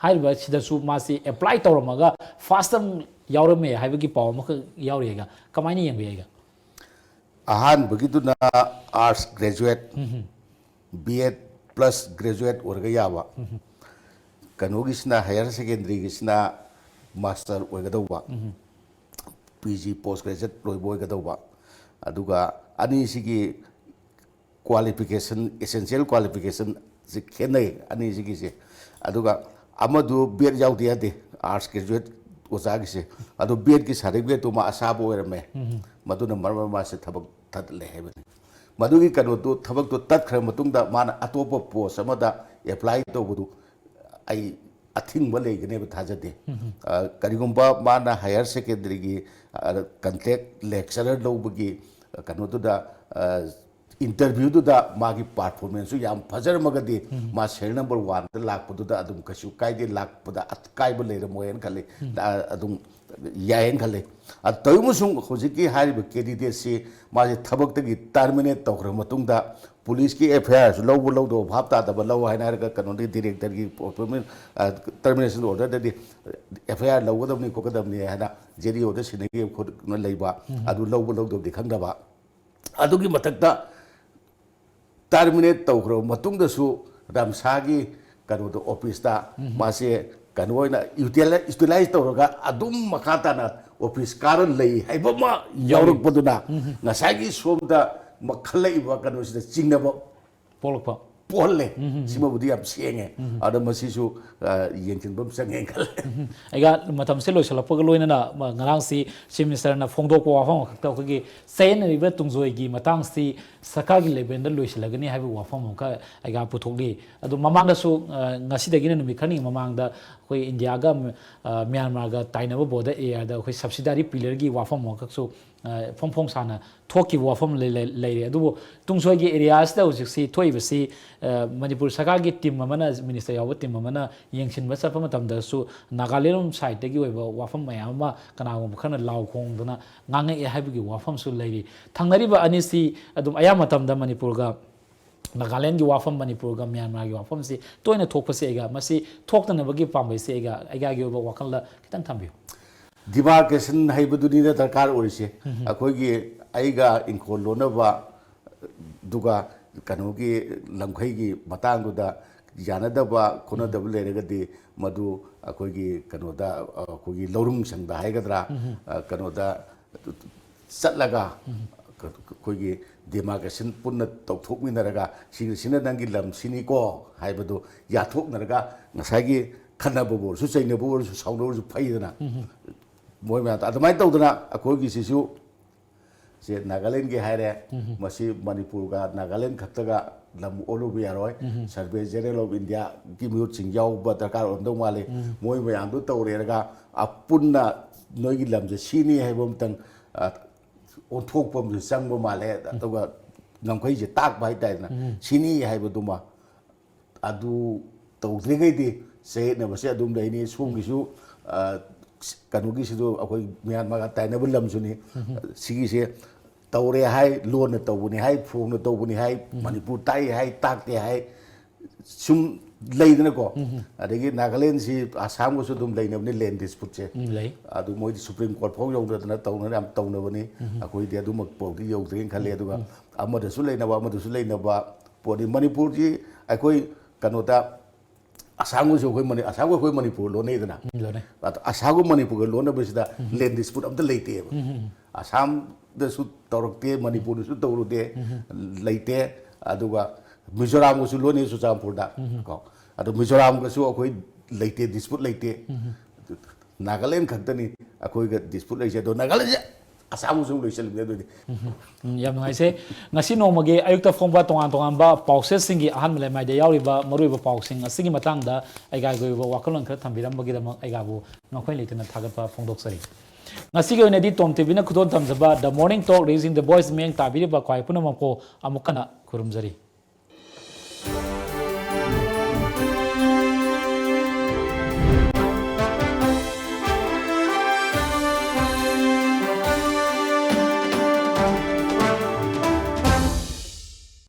ꯍꯥꯏꯔꯤꯕ ꯁꯤꯗꯁꯨ ꯃꯥꯁꯤ ꯑꯦꯄ꯭ꯂꯥꯏ ꯇꯧꯔꯝꯃꯒ ꯐꯥꯔꯁ ꯇꯥꯏꯝ ꯌꯥꯎꯔꯝꯃꯦ ꯍꯥꯏꯕꯒꯤ ꯄꯥꯎ ꯑꯃꯈꯛ ꯌꯥꯎꯔꯤꯒ, ꯀꯃꯥꯏꯅ ꯌꯦꯡꯕꯤꯒꯦꯒ? ꯑꯍꯥꯟꯕꯒꯤꯗꯨꯅ ꯑꯥꯔꯠꯁ ꯒ꯭ꯔꯦꯖꯨꯑꯦꯠ, ꯕꯤ ꯑꯦꯗ ꯄ꯭ꯂꯁ ꯒ꯭ꯔꯦꯖꯨꯑꯦꯠ ꯑꯣꯏꯔꯒ ꯌꯥꯕ, ꯀꯩꯅꯣꯒꯤꯁꯤꯅ, ꯍꯥꯌꯔ ꯁꯦꯀꯦꯟꯗꯔꯤꯒꯤꯁꯤꯅ ꯃꯥꯁꯇꯔ ꯑꯣꯏꯒꯗꯧꯕ, ꯄꯤ ꯖꯤ ꯄꯣꯁ ꯒ꯭ꯔꯦꯖꯨꯑꯦꯠ ꯂꯣꯏꯕ ꯑꯣꯏꯒꯗꯧꯕ꯫ ꯑꯗꯨꯒ ꯑꯅꯤꯁꯤꯒꯤ ꯀ꯭ꯋꯥꯂꯤꯐꯤꯀꯦꯁꯟ, ꯑꯦꯁꯦꯟꯁꯤꯌꯦꯜ ꯀ꯭ꯋꯥꯂꯤꯐꯤꯀꯦꯁꯟꯁꯤ ꯈꯦꯠꯅꯩ ꯑꯅꯤꯁꯤꯒꯤꯁꯦ꯫ ꯑꯗꯨꯒ ꯑꯃꯗꯨ ꯕꯤ ꯑꯦꯗ ꯌꯥꯎꯗ ꯌꯥꯗꯦ, ꯑꯥꯔꯠꯁ ꯒ꯭ꯔꯦꯖꯨꯑꯦꯠ ꯑꯣꯖꯥꯒꯤꯁꯦ꯫ ꯑꯗꯨ ꯕꯤ ꯑꯦꯗꯀꯤ ꯁꯥꯔꯇꯤꯐꯤꯀꯦꯠꯇꯨ ꯃꯥ ꯑꯁꯥꯕ ꯑꯣꯏꯔꯝꯃꯦ, ꯃꯗꯨꯅ ꯃꯔꯝ ꯑꯣꯏꯔꯒ ꯃꯥꯁꯦ ꯊꯕꯛ ꯊꯠꯂꯦ ꯍꯥꯏꯕꯅꯤ꯫ ꯃꯗꯨꯒꯤ ꯀꯩꯅꯣꯗꯨ, ꯊꯕꯛꯇꯨ ꯇꯠꯈ꯭ꯔ ꯃꯇꯨꯡꯗ ꯃꯥꯅ ꯑꯇꯣꯞꯄ ꯄꯣꯁ ꯑꯃꯗ ꯑꯦꯄ꯭ꯂꯥꯏ ꯇꯧꯕꯗꯨ ꯑꯩ ꯑꯊꯤꯡꯕ ꯂꯩꯒꯅꯦꯕ ꯊꯥꯖꯗꯦ꯫ ꯑ, ꯀꯔꯤꯒꯨꯝꯕ ꯃꯥꯅ ꯍꯥꯌꯔ ꯁꯦꯀꯦꯟꯗꯔꯤꯒꯤ, ꯑ, ꯀꯟꯇ꯭ꯔꯦꯛ ꯂꯦꯛꯆꯔꯔ ꯂꯧꯕꯒꯤ, ꯑ, ꯀꯩꯅꯣꯗꯨꯗ, ꯑ, ꯏꯟꯇꯔꯚ꯭ꯌꯨꯗꯨꯗ ꯃꯥꯒꯤ ꯄꯔꯐꯣꯔꯃꯦꯟꯁꯁꯨ ꯌꯥꯝ ꯐꯖꯔꯝꯃꯒꯗꯤ ꯃꯥ ꯁꯦꯔꯤꯌꯦꯜ ꯅꯝꯕꯔ ꯋꯥꯟꯗ ꯂꯥꯛꯄꯗꯨꯗ ꯑꯗꯨꯝ ꯀꯩꯁꯨ ꯀꯥꯏꯗꯦ, ꯂꯥꯛꯄꯗ ꯑꯀꯥꯏꯕ ꯂꯩꯔꯝꯃꯣꯏꯅ ꯈꯜꯂꯤ꯫ ꯑ, ꯑꯗꯨꯝ ꯌꯥꯏꯌꯦꯅ ꯈꯜꯂꯤ꯫ ꯑ, ꯇꯧꯏꯃꯁꯨꯡ ꯍꯧꯖꯤꯛꯀꯤ ꯍꯥꯏꯔꯤꯕ ꯀꯦꯟꯗꯤꯗꯦꯠꯁꯤ ꯃꯥꯁꯦ ꯊꯕꯛꯇꯒꯤ ꯇꯔꯃꯤꯅꯦꯠ ꯇꯧꯈ꯭ꯔꯕ ꯃꯇꯨꯡꯗ ꯄꯨꯂꯤꯁꯀꯤ ꯑꯦꯐ ꯑꯥꯏ ꯑꯥꯔꯁꯨ ꯂꯧꯕ ꯂꯧꯗꯕ ꯚꯥꯞ ꯇꯥꯗꯕ ꯂꯧ ꯍꯥꯏꯅ ꯍꯥꯏꯔꯒ ꯀꯩꯅꯣꯗꯒꯤ ꯗꯤꯔꯦꯛꯇꯔꯒꯤ ꯇꯔꯃꯤꯅꯦꯁꯟ ꯑꯣꯔꯗꯔꯗꯗꯤ ꯑꯦꯐ ꯑꯥꯏ ꯑꯥꯔ ꯂꯧꯒꯗꯕꯅꯤ ꯈꯣꯠꯀꯗꯕꯅꯤ ꯍꯥꯏꯅ ꯖꯦ ꯗꯤ ꯑꯣꯗ ꯁꯤꯟꯅꯈꯤꯕ ꯈꯣꯠꯅ ꯂꯩꯕ, ꯑꯗꯨ ꯂꯧꯕ ꯂꯧꯗꯕꯗꯤ ꯈꯪꯗꯕ꯫ ꯑꯗꯨꯒꯤ ꯃꯊꯛꯇ ꯇꯔꯃꯤꯅꯦꯠ ꯇꯧꯈ꯭ꯔꯕ ꯃꯇꯨꯡꯗꯁꯨ ꯔꯝꯁꯥꯒꯤ ꯀꯩꯅꯣꯗꯣ, ꯑꯣꯐꯤꯁꯇ ꯃꯥꯁꯦ ꯀꯩꯅꯣ ꯑꯣꯏꯅ ꯌꯨꯇꯤꯂꯥꯏ-, ꯌꯨꯇꯤꯂꯥꯏꯁ ꯇꯧꯔꯒ ꯑꯗꯨꯝ ꯃꯈꯥ ꯇꯥꯅ ꯑꯣꯐꯤꯁ ꯀꯥꯔ ꯂꯩ ꯍꯥꯏꯕ ꯑꯃ ꯌꯥꯎꯔꯛꯄꯗꯨꯅ ꯉꯁꯥꯏꯒꯤ ꯁꯣꯝꯗ ꯃꯈꯜꯂꯛꯏꯕ ꯀꯩꯅꯣꯁꯤꯗ ꯆꯤꯡꯅꯕ ꯄꯣꯛꯂꯛꯄ꯫ ꯄꯣꯛꯍꯜꯂꯦ꯫ ꯁꯤꯃꯕꯨꯗꯤ ꯌꯥꯝ ꯁꯦꯡꯉꯦ꯫ ꯑꯗ ꯃꯁꯤꯁꯨ, ꯑ, ꯌꯦꯡꯁꯤꯟꯕ ꯑꯃ ꯆꯪꯉꯦꯅ ꯈꯜꯂꯦ꯫ ꯑꯩꯒ ꯃꯇꯝꯁꯦ ꯂꯣꯏꯁꯤꯜꯂꯛꯄꯒ ꯂꯣꯏꯅꯅ, ꯃ-, ꯉꯔꯥꯡꯁꯤ ꯆꯤꯐ ꯃꯤꯅꯤꯁꯇꯔꯅ ꯐꯣꯡꯗꯣꯛꯄ ꯋꯥꯐꯝ ꯈꯛꯇ ꯑꯩꯈꯣꯏꯒꯤ ꯆꯌꯦꯠꯅꯔꯤꯕ ꯇꯨꯡꯖꯣꯏꯒꯤ ꯃꯇꯥꯡꯁꯤ ꯁꯔꯀꯥꯔꯒꯤ ꯂꯦꯚꯦꯜꯗ ꯂꯣꯏꯁꯤꯜꯂꯒꯅꯤ ꯍꯥꯏꯕ ꯋꯥꯐꯝ ꯑꯃꯈꯛ ꯑꯩꯒ ꯄꯨꯊꯣꯛꯂꯤ꯫ ꯑꯗꯨ ꯃꯃꯥꯡꯗꯁꯨ, ꯑ, ꯉꯁꯤꯗꯒꯤꯅ ꯅꯨꯃꯤꯠ ꯈꯔꯅꯤ ꯃꯃꯥꯡꯗ ꯑꯩꯈꯣꯏ ꯏꯟꯗꯤꯌꯥꯒ, ꯑ, ꯃ꯭ꯌꯥꯟꯃꯥꯔꯒ ꯇꯥꯏꯅꯕ ꯕꯣꯔꯗꯔ ꯑꯦꯔꯤꯌꯥꯗ ꯑꯩꯈꯣꯏ ꯁꯕꯁꯤꯗꯥꯔꯤ ꯄꯤꯂꯔꯒꯤ ꯋꯥꯐꯝ ꯑꯃꯈꯛꯁꯨ, ꯑ, ꯐꯣꯡ ꯐꯣꯡ ꯁꯥꯅ ꯊꯣꯛꯈꯤꯕ ꯋꯥꯐꯝ ꯂꯩ-, ꯂꯩ-, ꯂꯩꯔꯦ꯫ ꯑꯗꯨꯕꯨ ꯇꯨꯡꯁꯣꯏꯒꯤ ꯑꯦꯔꯤꯌꯥꯁꯤꯗ ꯍꯧꯖꯤꯛꯁꯤ ꯊꯣꯛꯏꯕꯁꯤ, ꯑ, ꯃꯅꯤꯄꯨꯔ ꯁꯔꯀꯥꯔꯒꯤ ꯇꯤꯝ ꯑꯃꯅ, ꯃꯤꯅꯤꯁꯇꯔ ꯌꯥꯎꯕ ꯇꯤꯝ ꯑꯃꯅ ꯌꯦꯡꯁꯤꯟꯕ ꯆꯠꯄ ꯃꯇꯝꯗꯁꯨ ꯅꯥꯒꯥꯂꯦꯟ ꯁꯥꯏꯠꯇꯒꯤ ꯑꯣꯏꯕ ꯋꯥꯐꯝ ꯃꯌꯥꯝ ꯑꯃ ꯀꯅꯥꯒꯨꯝꯕ ꯈꯔꯅ ꯂꯥꯎ ꯈꯣꯡꯗꯅ ꯉꯥꯡꯉꯛꯑꯦ ꯍꯥꯏꯕꯒꯤ ꯋꯥꯐꯝꯁꯨ ꯂꯩꯔꯤ꯫ ꯊꯪꯅꯔꯤꯕ ꯑꯅꯤꯁꯤ ꯑꯗꯨꯝ ꯑꯌꯥꯝꯕ ꯃꯇꯝꯗ ꯃꯅꯤꯄꯨꯔꯒ ꯅꯥꯒꯥꯂꯦꯟꯒꯤ ꯋꯥꯐꯝ, ꯃꯅꯤꯄꯨꯔꯒ ꯃ꯭ꯌꯥꯟꯃꯥꯔꯒꯤ ꯋꯥꯐꯝꯁꯤ ꯇꯣꯏꯅ ꯊꯣꯛꯄꯁꯦ ꯑꯩꯒ, ꯃꯁꯤ ꯊꯣꯛꯇꯅꯕꯒꯤ ꯄꯥꯝꯕꯩꯁꯦ ꯑꯩꯒ, ꯑꯩꯒꯤ ꯑꯣꯏꯕ ꯋꯥꯈꯜꯗ ꯈꯤꯇꯪ ꯊꯝꯕꯤꯌꯨ꯫ ꯗꯤꯃꯥꯔꯀꯦꯁꯟ ꯍꯥꯏꯕꯗꯨꯅꯤꯅ ꯗꯔꯀꯥꯔ ꯑꯣꯏꯔꯤꯁꯦ꯫ ꯑꯩꯈꯣꯏꯒꯤ, ꯑꯩꯒ ꯏꯪꯈꯣꯜ ꯂꯣꯟꯅꯕ, ꯑꯗꯨꯒ ꯀꯩꯅꯣꯒꯤ ꯂꯝꯈꯩꯒꯤ ꯃꯇꯥꯡꯗꯨꯗ ꯌꯥꯅꯗꯕ ꯈꯣꯠꯅꯗꯕ ꯂꯩꯔꯒꯗꯤ ꯃꯗꯨ ꯑꯩꯈꯣꯏꯒꯤ ꯀꯩꯅꯣꯗ, ꯑꯩꯈꯣꯏꯒꯤ ꯂꯧꯔꯨꯡ ꯁꯪꯗ ꯍꯥꯏꯒꯗ꯭ꯔꯥ, ꯑ, ꯀꯩꯅꯣꯗ ꯆꯠꯂꯒ ꯑꯩꯈꯣꯏꯒꯤ ꯗꯤꯃꯥꯔꯀꯦꯁꯟ ꯄꯨꯟꯅ ꯇꯧꯊꯣꯛꯃꯤꯟꯅꯔꯒ ꯁꯤꯅ, ꯁꯤꯅ ꯅꯪꯒꯤ ꯂꯝ ꯁꯤꯅꯤꯀꯣ ꯍꯥꯏꯕꯗꯨ ꯌꯥꯊꯣꯛꯅꯔꯒ ꯉꯁꯥꯏꯒꯤ ꯈꯠꯅꯕꯕꯨ ꯑꯣꯏꯔꯁꯨ, ꯆꯩꯅꯕꯕꯨ ꯑꯣꯏꯔꯁꯨ, ꯁꯥꯎꯅꯕ ꯑꯣꯏꯔꯁꯨ ꯐꯩꯗꯅ꯫ ꯃꯣꯏ ꯃꯌꯥꯝꯗꯣ ꯑꯗꯨꯃꯥꯏꯅ ꯇꯧꯗꯅ ꯑꯩꯈꯣꯏꯒꯤꯁꯤꯁꯨ ꯁꯦ ꯅꯥꯒꯥꯂꯦꯟꯒꯤ ꯍꯥꯏꯔꯦ, ꯃꯁꯤ ꯃꯅꯤꯄꯨꯔꯒ ꯅꯥꯒꯥꯂꯦꯟ ꯈꯛꯇꯒ ꯂꯝ ꯑꯣꯜꯂꯨꯕ ꯌꯥꯔꯣꯏ꯫ ꯁꯔꯚꯦ ꯖꯦꯅꯔꯦꯜ ꯑꯣꯐ ꯏꯟꯗꯤꯌꯥꯒꯤ ꯃꯤꯍꯨꯠꯁꯤꯡ ꯌꯥꯎꯕ ꯗꯔꯀꯥꯔ ꯑꯣꯏꯔꯝꯗꯧ ꯃꯥꯜꯂꯤ꯫ ꯃꯣꯏ ꯃꯌꯥꯝꯗꯨ ꯇꯧꯔꯦꯔꯒ ꯑꯄꯨꯟꯅ ꯅꯣꯏꯒꯤ ꯂꯝꯁꯦ ꯁꯤꯅꯤ ꯍꯥꯏꯕ ꯑꯃꯇꯪ, ꯑ, ꯑꯣꯟꯊꯣꯛꯄ ꯑꯃꯁꯨ ꯆꯪꯕ ꯃꯥꯜꯂꯦ꯫ ꯑꯗꯨꯒ ꯉꯝꯈꯩꯁꯦ ꯇꯥꯛꯄ ꯍꯥꯏꯇꯥꯔꯦꯅ, ꯁꯤꯅꯤ ꯍꯥꯏꯕꯗꯨꯃ꯫ ꯑꯗꯨ ꯇꯧꯗ꯭ꯔꯤꯈꯩꯗꯤ ꯆꯌꯦꯠꯅꯕꯁꯦ ꯑꯗꯨꯝ ꯂꯩꯅꯤ꯫ ꯁꯣꯝꯒꯤꯁꯨ, ꯑ, ꯀꯩꯅꯣꯒꯤꯁꯤꯗ ꯑꯩꯈꯣꯏ ꯃ꯭ꯌꯥꯟꯃꯥꯔꯒ ꯇꯥꯏꯅꯕ ꯂꯝꯁꯨꯅꯤ꯫ ꯁꯤꯒꯤꯁꯦ ꯇꯧꯔꯦ ꯍꯥꯏ, ꯂꯣꯟꯅ ꯇꯧꯕꯅꯤ ꯍꯥꯏ, ꯐꯣꯡꯅ ꯇꯧꯕꯅꯤ ꯍꯥꯏ, ꯃꯅꯤꯄꯨꯔ ꯇꯥꯛꯏ ꯍꯥꯏ, ꯇꯥꯛꯇꯦ ꯍꯥꯏ, ꯁꯨꯝ ꯂꯩꯗꯅꯀꯣ꯫ ꯑꯗꯒꯤ ꯅꯥꯒꯥꯂꯦꯟꯁꯤ ꯑꯁꯥꯝꯒꯁꯨ ꯑꯗꯨꯝ ꯂꯩꯅꯕꯅꯤ, ꯂꯦꯟ ꯗꯤꯁꯄ꯭ꯌꯨꯠꯁꯦ꯫ ꯎꯝ, ꯂꯩ꯫ ꯑꯗꯨ ꯃꯣꯏꯗꯤ ꯁꯨꯄ꯭ꯔꯤꯝ ꯀꯣꯔꯠ ꯐꯥꯎ ꯌꯧꯅꯗꯅ ꯇꯧꯅ ꯌꯥꯝ ꯇꯧꯅꯕꯅꯤ꯫ ꯑꯩꯈꯣꯏꯗꯤ ꯑꯗꯨꯃꯛ ꯐꯥꯎꯗꯤ ꯌꯧꯗ꯭ꯔꯦꯅ ꯈꯜꯂꯦ꯫ ꯑꯗꯨꯒ ꯑꯃꯗꯁꯨ ꯂꯩꯅꯕ, ꯑꯃꯗꯁꯨ ꯂꯩꯅꯕ ꯄꯣꯠꯅꯤ꯫ ꯃꯅꯤꯄꯨꯔꯁꯤ ꯑꯩꯈꯣꯏ ꯀꯩꯅꯣꯗ ꯑꯁꯥꯝꯒꯁꯨ ꯑꯩꯈꯣꯏ ꯃꯅꯤ-, ꯑꯁꯥꯝꯒ ꯑꯩꯈꯣꯏ ꯃꯅꯤꯄꯨꯔ ꯂꯣꯟꯅꯩꯗꯅ꯫ ꯎꯝ, ꯂꯣꯟꯅꯩ꯫ ꯑꯗꯣ ꯑꯁꯥꯝꯒ ꯃꯅꯤꯄꯨꯔꯒ ꯂꯣꯟꯅꯕꯁꯤꯗ ꯂꯦꯟ ꯗꯤꯁꯄ꯭ꯌꯨꯠ ꯑꯝꯇ ꯂꯩꯇꯦꯕ꯫ ꯑꯁꯥꯝꯗꯁꯨ ꯇꯧꯔꯛꯇꯦ, ꯃꯅꯤꯄꯨꯔꯗꯁꯨ ꯇꯧꯔꯨꯗꯦ, ꯂꯩꯇꯦ꯫ ꯑꯗꯨꯒ ꯃꯤꯖꯣꯔꯥꯝꯒꯁꯨ ꯂꯣꯟꯅꯩ ꯆꯨꯔꯆꯥꯟꯄꯨꯔꯗ꯫ ꯀꯣ꯫ ꯑꯗꯣ ꯃꯤꯖꯣꯔꯥꯝꯒꯁꯨ ꯑꯩꯈꯣꯏ ꯂꯩꯇꯦ, ꯗꯤꯁꯄ꯭ꯌꯨꯠ ꯂꯩꯇꯦ꯫ ꯅꯥꯒꯥꯂꯦꯟ ꯈꯛꯇꯅꯤ ꯑꯩꯈꯣꯏꯒ ꯗꯤꯁꯄ꯭ꯌꯨꯠ ꯂꯩꯁꯦ꯫ ꯑꯗꯣ ꯅꯥꯒꯥꯂꯦꯟꯁꯦ ꯑꯁꯥꯝꯒꯁꯨ ꯑꯃꯨꯛ ꯂꯣꯏꯁꯤꯜꯂꯤꯕꯅꯦ ꯑꯗꯨꯗꯤ꯫ ꯎꯝ, ꯌꯥꯝ ꯅꯨꯡꯉꯥꯏꯖꯩ꯫ ꯉꯁꯤ ꯅꯣꯡꯃꯒꯤ ꯑꯌꯨꯛꯇ ꯐꯣꯡꯕ ꯇꯣꯉꯥꯟ ꯇꯣꯉꯥꯟꯕ ꯄꯥꯎꯆꯦꯁꯤꯡꯒꯤ ꯑꯍꯥꯟꯕ ꯂꯩꯃꯥꯏꯗ ꯌꯥꯎꯔꯤꯕ ꯃꯔꯨꯑꯣꯏꯕ ꯄꯥꯎꯁꯤꯡ ꯑꯁꯤꯒꯤ ꯃꯇꯥꯡꯗ ꯑꯩꯒꯥꯒꯤ ꯑꯣꯏꯕ ꯋꯥꯈꯜꯂꯣꯟ ꯈꯔ ꯊꯝꯕꯤꯔꯝꯕꯒꯤꯗꯃꯛ ꯑꯩꯒꯥꯕꯨ ꯉꯥꯎꯈꯩ ꯂꯩꯇꯅ ꯊꯥꯒꯠꯄ ꯐꯣꯡꯗꯣꯛꯆꯔꯤ꯫ ꯉꯁꯤꯒꯤ ꯑꯣꯏꯅꯗꯤ ꯇꯣꯝ ꯇꯤꯚꯤꯅ ꯈꯨꯗꯣꯜ ꯇꯝꯖꯕ The Morning Talk Raising the Voice ꯃꯤꯠꯌꯦꯡ ꯇꯥꯕꯤꯔꯤꯕ ꯈ꯭ꯋꯥꯏ ꯄꯨꯝꯅꯃꯛꯄꯨ ꯑꯃꯨꯛ ꯍꯟꯅ ꯈꯨꯔꯨꯝꯖꯔꯤ꯫